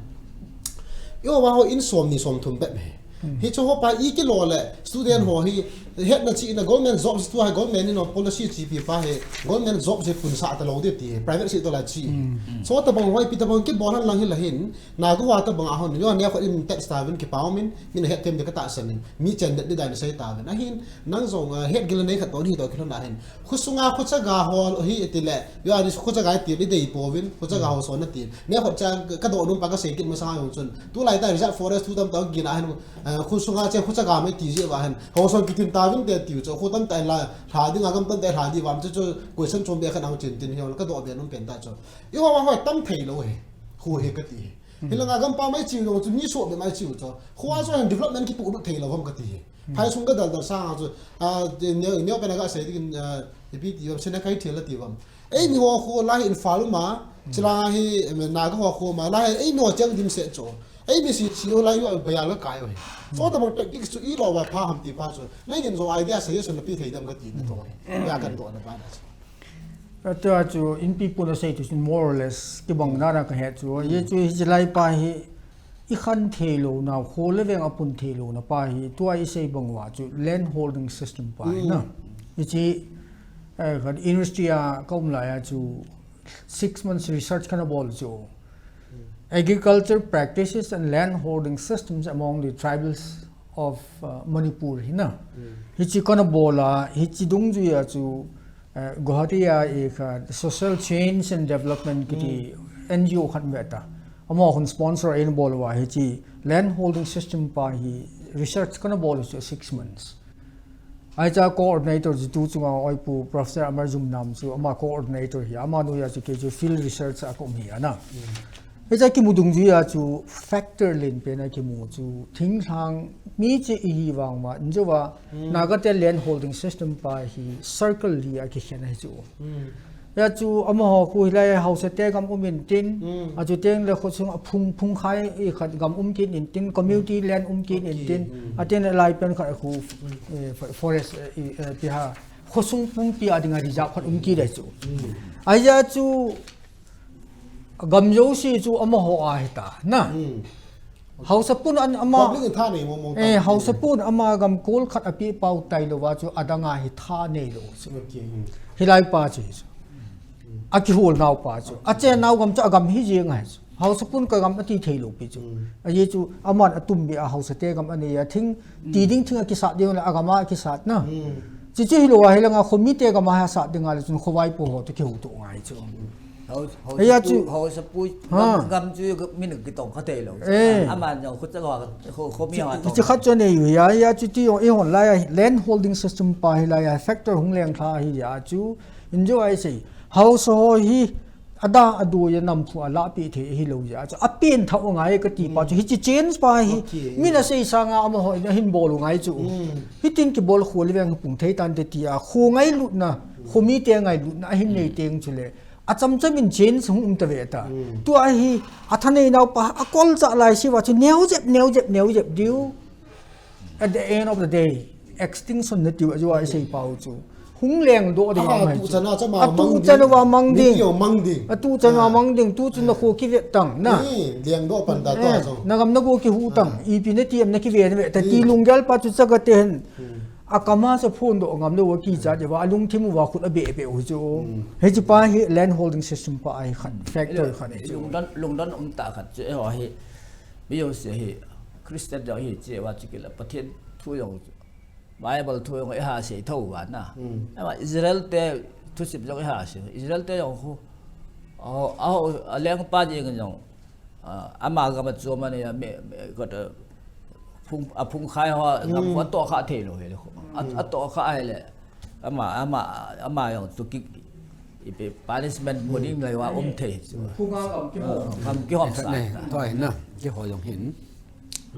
I ho va ho in som ni som thum be me. Hi chu ho pa i kilo le student ho hi hetna chi na government job tu ha government in policy chi pi pa hi government job je pun sa ta lo de ti private sector la chi. So tabang ho ipi tabang kibol han lang hi la hin Naga ho tabang a hon yo ne kho in tax ta vin ki pau min min het tem de ka ta sa min mi chen de de dan sei ta vin ahin nang jong, ah, het gil nei khat to ni to kilo na hin. Khosunga khochaga ho hi iti le, yo ani khochaga iti le dei povin, khochaga ho son ati. Ne khocha ka do num pa ka sei kit masang jong chun. Tulai ta reserve forest tu tam ta gina hin, eh, khosunga che khochaga mai ti je va hin. Ho son kitin ta vin te ti chu, kho tam ta la, hla ding a gam tam ta hla di vam chu chu, question chom be khan ang chin tin hi ka do be num pen ta chu. I ho va ho tam thei lou he. Khu he ka ti he. Hilanga gam pa mai chiu jong chu, mi so be mai chiu chu. Khu a so hin development ki pu thei lou vam ka ti he. Phai sung ka dal dal sang a chu, a, neo, neo pen a ka sei ding, a, ipi ti vam, sena kai thil la ti vam. Eimi ho khu la hi Imphal ma, chila hi, em, Naga ho khu ma, la hi eimi ho chang dim se chu. Eimi si, si ho la yo ba ya la kai ho. So tabang tactics chu i lo va pha ham ti pa chu. Nai din jo idea suggestion na pi thei dam ka ti na to. Ya kan to na ba na chu. Atua chu inpi pun a sei tu sin more or less kibang na na ka he chu. Ye chu hi chilai pa hi i khan thei lou na, kho le veng a pun thei lou na pa hi, tua i sei bang uva chu land holding system pa hi na. Hichi, eh, khan industry a ka um lai a chu six months research kana bol chu. Agriculture practices and land holding systems among the tribals of, uh, Manipur hi na. Hichi kana bol a, hichi dungjui a chu, eh, Guwahati a i kha social change and development kiti N G O khat ve ta. Amaho khun sponsor a in bol uva hichi land holding system pa hi research kana bol chu six months. Aicha coordinator chu tu chunga oipu Professor Amar Jumnam chu ama coordinator hi ama noiya chu kei chu field research a ka um hi ana. Hicha kimu dungjui a chu factor len pen a kimu chu thinglhang mi che i hi vang ma injo va Naga te land holding system pa hi circle li a kikhen ahi chu. Ya chu amaho khu hilai haosa te gam um in tin, a chu teng le khosung a phung, phung khai i khat gam um kit in tin, community land um kit in tin, a teng le lai pen khat khu, eh, fo-, forest, eh, i, eh, ti ha, khosung pumpi a dinga reserve khat um kit le chu. Ahi a chu gam jouse chu amaho a hi ta, na. Haosa pun an ama, public in tha nei mong mong ta. Eh, haosa pun ama gam kol khat a pi pau tai lou va chu adang a hi tha nei lou chu. Hilai pa chu hi chu. A kihol nau pa chu. A che nau gam chu a gam hi jeng a hi chu. Haosa pun ka gam a ti thei lou pi chu. A ye chu aman a tum bi a haosa te gam a nei a thing ti ding thing a kisat ding le a gam a kisat na. Chi chi hi lou a hilanga khomi te gam a ha sat ding a le chun khovai po ho te kihou tu ngai chu. Hau, hau Ei, ya chu, chu. Hau sapu, Ha. gam, gam chu min kitong kha thei lou. Eh. Aman jong khu chaga, khu, khu mi ha Chi, tong. chi khat chu nei u ya, ya chu ti jong i hon lai a, land holding system pa hi lai a, factor hung leng kha hi ya chu, injo ai sei. Haosa ho hi, ada adu ya nam khu a la pi thei hi lou ya chu. A pen thau ngai ka ti pa chu. Hi chi change pa hi. Okay. Min a sei sanga amaho in a hin bol u ngai chu. Mm. Hi tin kibol khu le veng pung thei tan te ti a. Khu ngailutna, khu mi te ngailutna, a hin nei teng chu le. A cham cham in change hung um ta ve ta. Mm. Tua hi, a thanei nau pa, a kol cha lai si va chu neo jep, neo jep, neo jep diu. At the end of the day, extinction na tiu a chu a i sei pau chu. Hung lengdoh ding a, a tu chana chu ama mang ding. Atu chana mang ding. Tu chun na kho kivet tang na. Lengdoh pan ta to chu. Na gam na go kihu tang. Ipi na ti em na kive na ve. Ta ti lunggel pa chu chaga te hen. A kama sa phondoh ngam lou a kicha deuva, a lungthim uva khut a beh beh u chu. Hiche pa hi land holding system pa ahi khat, factor khat ahi chu. Lungdon, lungdon um ta khat chu, eiho hi, mi jong se hi, Christian jong hi, che va chu kila, Pathen thu jong chu, Bible thu jong i ha sei tho va na. Ama Israel te thusim jong i ha sei, Israel te jong khu, a, a, a lengpa jeng jong, Ah, ama gam a chom a nia, me, me, got a phung, a phung khai ho, gam ho, a toh kha thei lou hile. A, a toh kha hile. Ama, ama, ama jong tu kik, ipi punishment mo ding lai va um thei chu. Phung a gam kihom. Ah, gam kihom sa. Nei, toi na, keiho jong hin.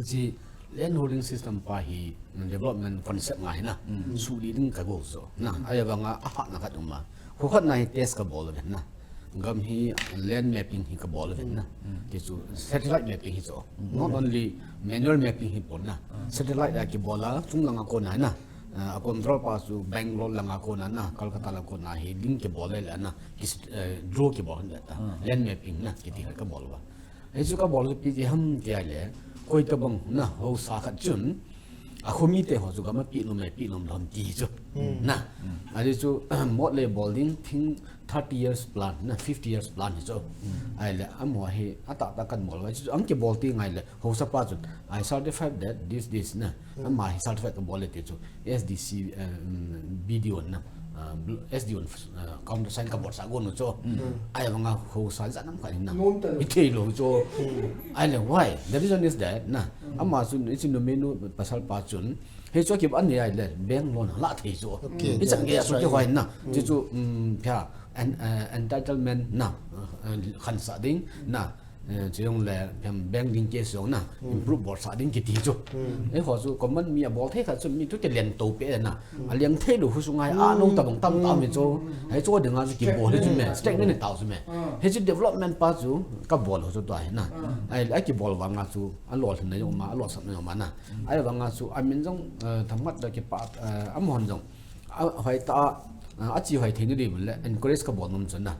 Chi land holding system pa hi development concept ngai na. Suli ding ka go so. Na, ahivanga a phat na khat um a. Khu khat na hi test ka bol uvin na. Gam hi land mapping hi ka bol uvin na. Ti chu satellite mapping hi chu. Not only manual mapping hi bol na. Satellite a kibol a, chung langa kona na. Ah, a control pa chu Bangalore langa kona na, Kolkata langa kona hi ding kibol le na. Ki, eh, draw kibol le ta. Land mapping na, kiti ka bol uva. Hichu ka bol chu ipi ti ham ti ahile, koi tabang na, haosa khat chun, a khomi te ho chu gam a pi nom e, pi nom lou ham ti chu. Na, ahi chu, mot le bol ding thing thirty years plan, na, fifty years plan hi chu. Ahile, amaho hi, a tah tah kan bol uva. Chu ang kibol ti ngai le, haosa pa chun, I certified that this, this, na. Ama hi certificate ka bol le ti chu S D C, eh, um, B D O na, ah, bl-, S D O na, ah, counter sign ka bol sa go nu chu. Ahivanga haosa ja nam ka ni na. I thei lou chu. Ahile why? The reason is that na. Ama chu, i chu numei nu pasal pa chun. Hichu kibol a ni ahile bank loan la thei chu. I chan gei a chu kihoi na. Chu chu, um, phia, en-, eh, entitlement na. Eh, khan sa ding na. Eh, chu jong le, phem bank ding case jong na, improve bol sa ding kiti chu. Eiho chu common mi a bol thei khat chu mi tu te len to pe na. A leng thei lou hu sunga hi a no tabang tam tam mi chu. Hei chu dinga chu kibol hi chu me, stagnant ni tau chu me. Hei chu development pa chu ka bol ho chu tua hi na. Ai, a kibol vanga chu a lolhinna jong ma, a lolsapna jong ma na. Ahivanga chu a min jong, eh, thamat da kipa, eh, amahon jong. A, hoi ta, a, a chi hoi thei ni di le, encourage ka bol nom chu na.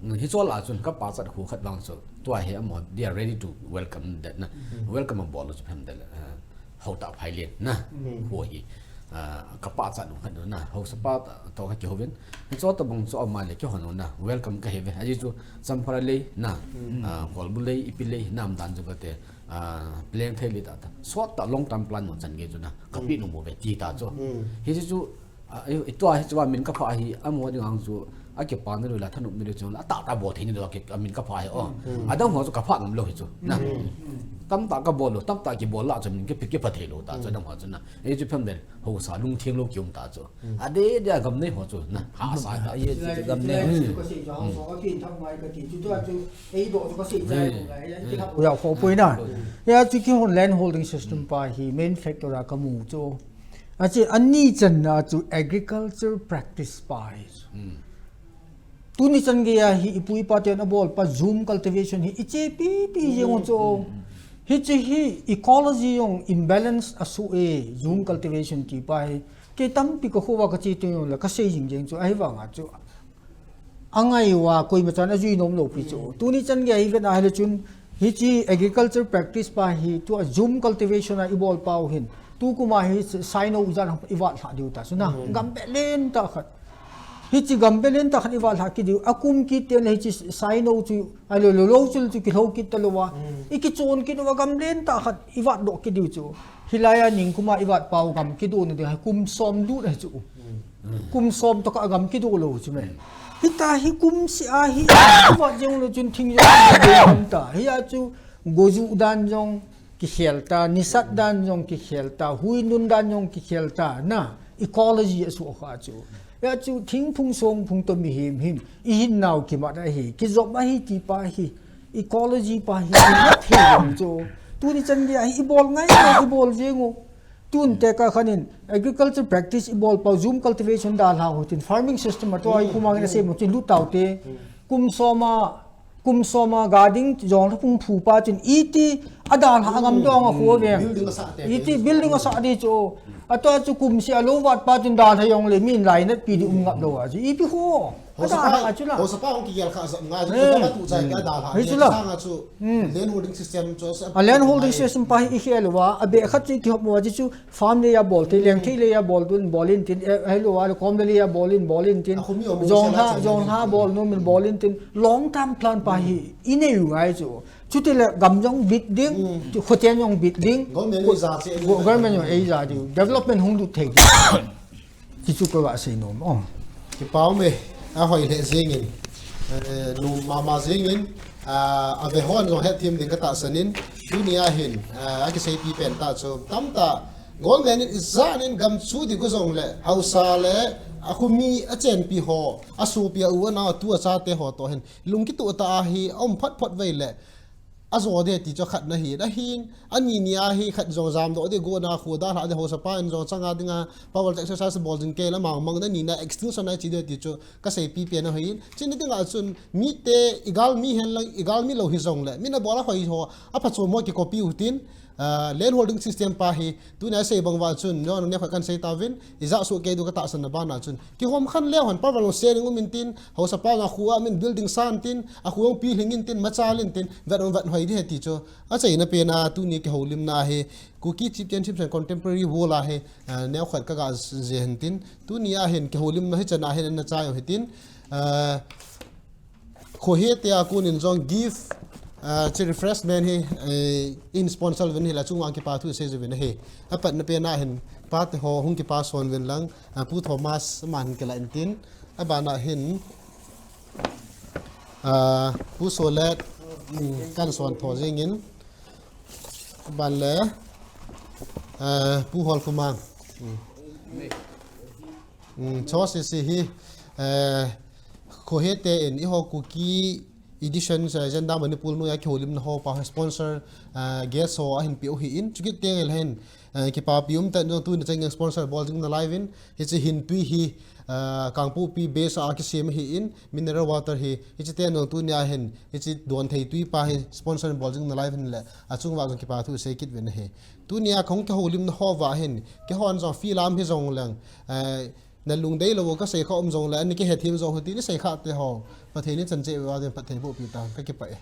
Hichu lah a chun ka pachat khu khat vang chu, tua hi amaho, they are ready to welcome that na. Welcome a bol chu phem de le, a, hou ta phai len na. Khu hi, a, ka pachat khu khat na, haosa pa to ka kihou vin. Hichu tabang chu ama le kihou na, welcome ka hi ve. Ahi chu Champhara lei na, a, Kolbu lei, ipi lei, nam dan chu ka te, a, plan thei le ta ta. Sot ta long term plan mo chan gei chu na, ka pi nom ve ti ta chu. Hichu chu, a, i, i tua hi chu a min ka pha hi, amaho ding ang chu, a kipa na lou la thanop mi lou chu, a tah tah bol thei ni lou a ki, a min ka pha hi, o. Adang ho chu ka pha ngam lou hi chu, na. Tam tah ka bol lou, tam tah kibol la chu min ki pi ki pha thei lou ta chu, adang ho chu na. Ei chu phem den, haosa lungtheng lou ki um ta chu. A de de a gam nei ho chu, na. Ha sa ta. Ye chu gam nei. Ka sei chu, haosa ka kin thak mai ka ti chu, tua chu, ei do chu ka sei chu, ei, ei, ei, ei, ya kho poi na. Ya chu kihon land holding system pa hi main factor a ka mu chu. Achi, ani channa chu agriculture practice pa hi chu. Tuni chan gei a hi ipu ipa ten abol pa Zoom cultivation hi i chepi pi jeng u chu. Hiche hi ecology jong imbalance a su e, Zoom cultivation ti pa hi. Kei tampi ka kho va ka che teng jong le ka sei jing jeng chu ahivanga chu. Angai uva koima chan ajui nom lou pi chu. Tuni chan gei a hi vet a hile chun hiche agriculture practice pa hi tua Zoom cultivation a i bol pau hin. Tukum a hi sainou ijat ham i vat lha diu ta chu na. Gam be len ta khat. Hiche gam be len ta khat i vat lha kit diu. A kum kit teng le hiche sainou chu, a lou lou lou chu, chu kilhou kit ta lou va. I kichon kit uva gam len ta khat i vat doh kit diu chu. Hilai a ningkum a i vat pau gam kidoh na ding hi kum som lut ahi chu. Kum som toh ka gam kidoh lou chu me. Hita hi kum seh a hi i vat jong lou chun thing jong kidoh gam ta. Hia chu goju dan jong kikhel ta, nisat dan jong kikhel ta, huinun dan jong kikhel ta, na, ecology a suh kha chu. Ya chu thingphung songphung toh mihem hin, i hinnau kimat ahi, kijop ahi ti pa hi, ecology pa hi, i mat thei jong chu. Tuni chan gei a hi, i bol ngai ngai, i bol jeng u. Tun te ka khan in, agriculture practice i bol pau, Zoom cultivation dalha u tin, farming system a tua i kum a ngin a sem u tin, lut tau te, kum som a, kum som a ga ding jong lha phung phu pa chun iti adalha ngam dong a khu ve. Building asah te iti building asah di chu. Atua chu kum sia lou vat pa chun dalha jong le min lainat pi di um ngap lou a chu. Ipi khu. Adalha a chu la. Hosapa hung kigel kha sa nga chu. Eh. Ka tu chai ka dalha. Hei chu la. Sanga chu. Hmm. Land holding system chu. A land holding system pa hi i khel uva. A be khat chu i kihop uva chu chu. Farm le a bol tin, lengthei le a bol tin, bol in tin, eh, helou a le kom le a bol in, bol in tin, a khumi a bol jong sela ha, chen jong ha bol nu min bol in tin, long term plan pa hi i nei u ngai chu. Chuti le gam jong bit ding, mm, chu khoten jong bit ding, government jong ei ja che, go-, government jong ei ja ding, development hung lut thei ding. Ti chu ka va sei nom. Oh. Kipa um e, a hoi le jing in, eh, nom mama jing in, ah, a ve hon jong het thim ding ka tahsan in, tunia hin, ah, a kiseipi pen ta chu, tamtah, Government in ijat in gam chu di ko jong le, haosa le, a khumi a chenpi ho, a sopi a u a nao a tu a chate ho toh hin, lungkitoh tah a hi, a um phot phot vei le, a jo de ti chu khat na hi, na hin, a ni ni a hi, khat jong jamdoh de go na khu dalha de hosapa in jong changa dinga, power exercise bol jing kei la mang mang na ni na extinction a chi de ti chu, ka seipi pen a hin, chini dinga chun, mite, i galmi hen lang, i galmi lou hi jong le, mi na bol a hoi ho, a pha chu mo ki copy u tin, Ah, land holding system pa hi, tunia sei bang uva chun, no, no, ne khat kan sei ta vin, ijat soh kei diu ka tahsan na bana chun. Kihom khan le hon pa valo se ning um in tin, haosa pa nga khu a min building san tin, a khu ang pi hling in tin, machal in tin, vet on vet hoi di he ti chu. A sei na pen a, tuni kihoulimna hi, Kuki Chieftainship and Contemporary World a hi, ah, neo khat ka ga je hen tin, tunia hin kihoulimna hi chan a hin na chai u hi tin, ah, Khohete a kon in jong gift, ah, chi refreshment hi, eh, in sponsor uvin hi la chunga kipa thu sei uvin hi. A patna pen a hin pa te ho hung kipa son uvin lang, ah, Pu Thomas man hin kila in tin. A bana hin, ah, Pu Solet, mm, kan son tho jing in. A ban le, ah, Pu Holkhumang. Mm. Mm, chosisi hi, eh, Khohete in eiho Kuki edition, eh, Zenda Manipur noiya kihoulimna ho pa sponsor, eh, guest ho ahin pe u hi in, chukit teng le hin, eh, kipapi um tah in jong tuni chang sponsor bol jing nalai uvin, hiche hin tui hi, eh, Kangpokpi base a kisem hi in, mineral water hi, hiche teng jong tunia hin, hiche don thei tui pa hi sponsor bol jing nalai uvin le, achung uva jong kipa thu sei kit uvin ahi. Tunia kahung kihoulimna ho uva hin, keihon jong field lam hi jong leng, eh, na lungdei lou ka sei kha um jong le, ani kihethem jong ho ti ni sei kha te ho. Pathen in chan cheh uva din Pathen boh pi ta, ka kipah e.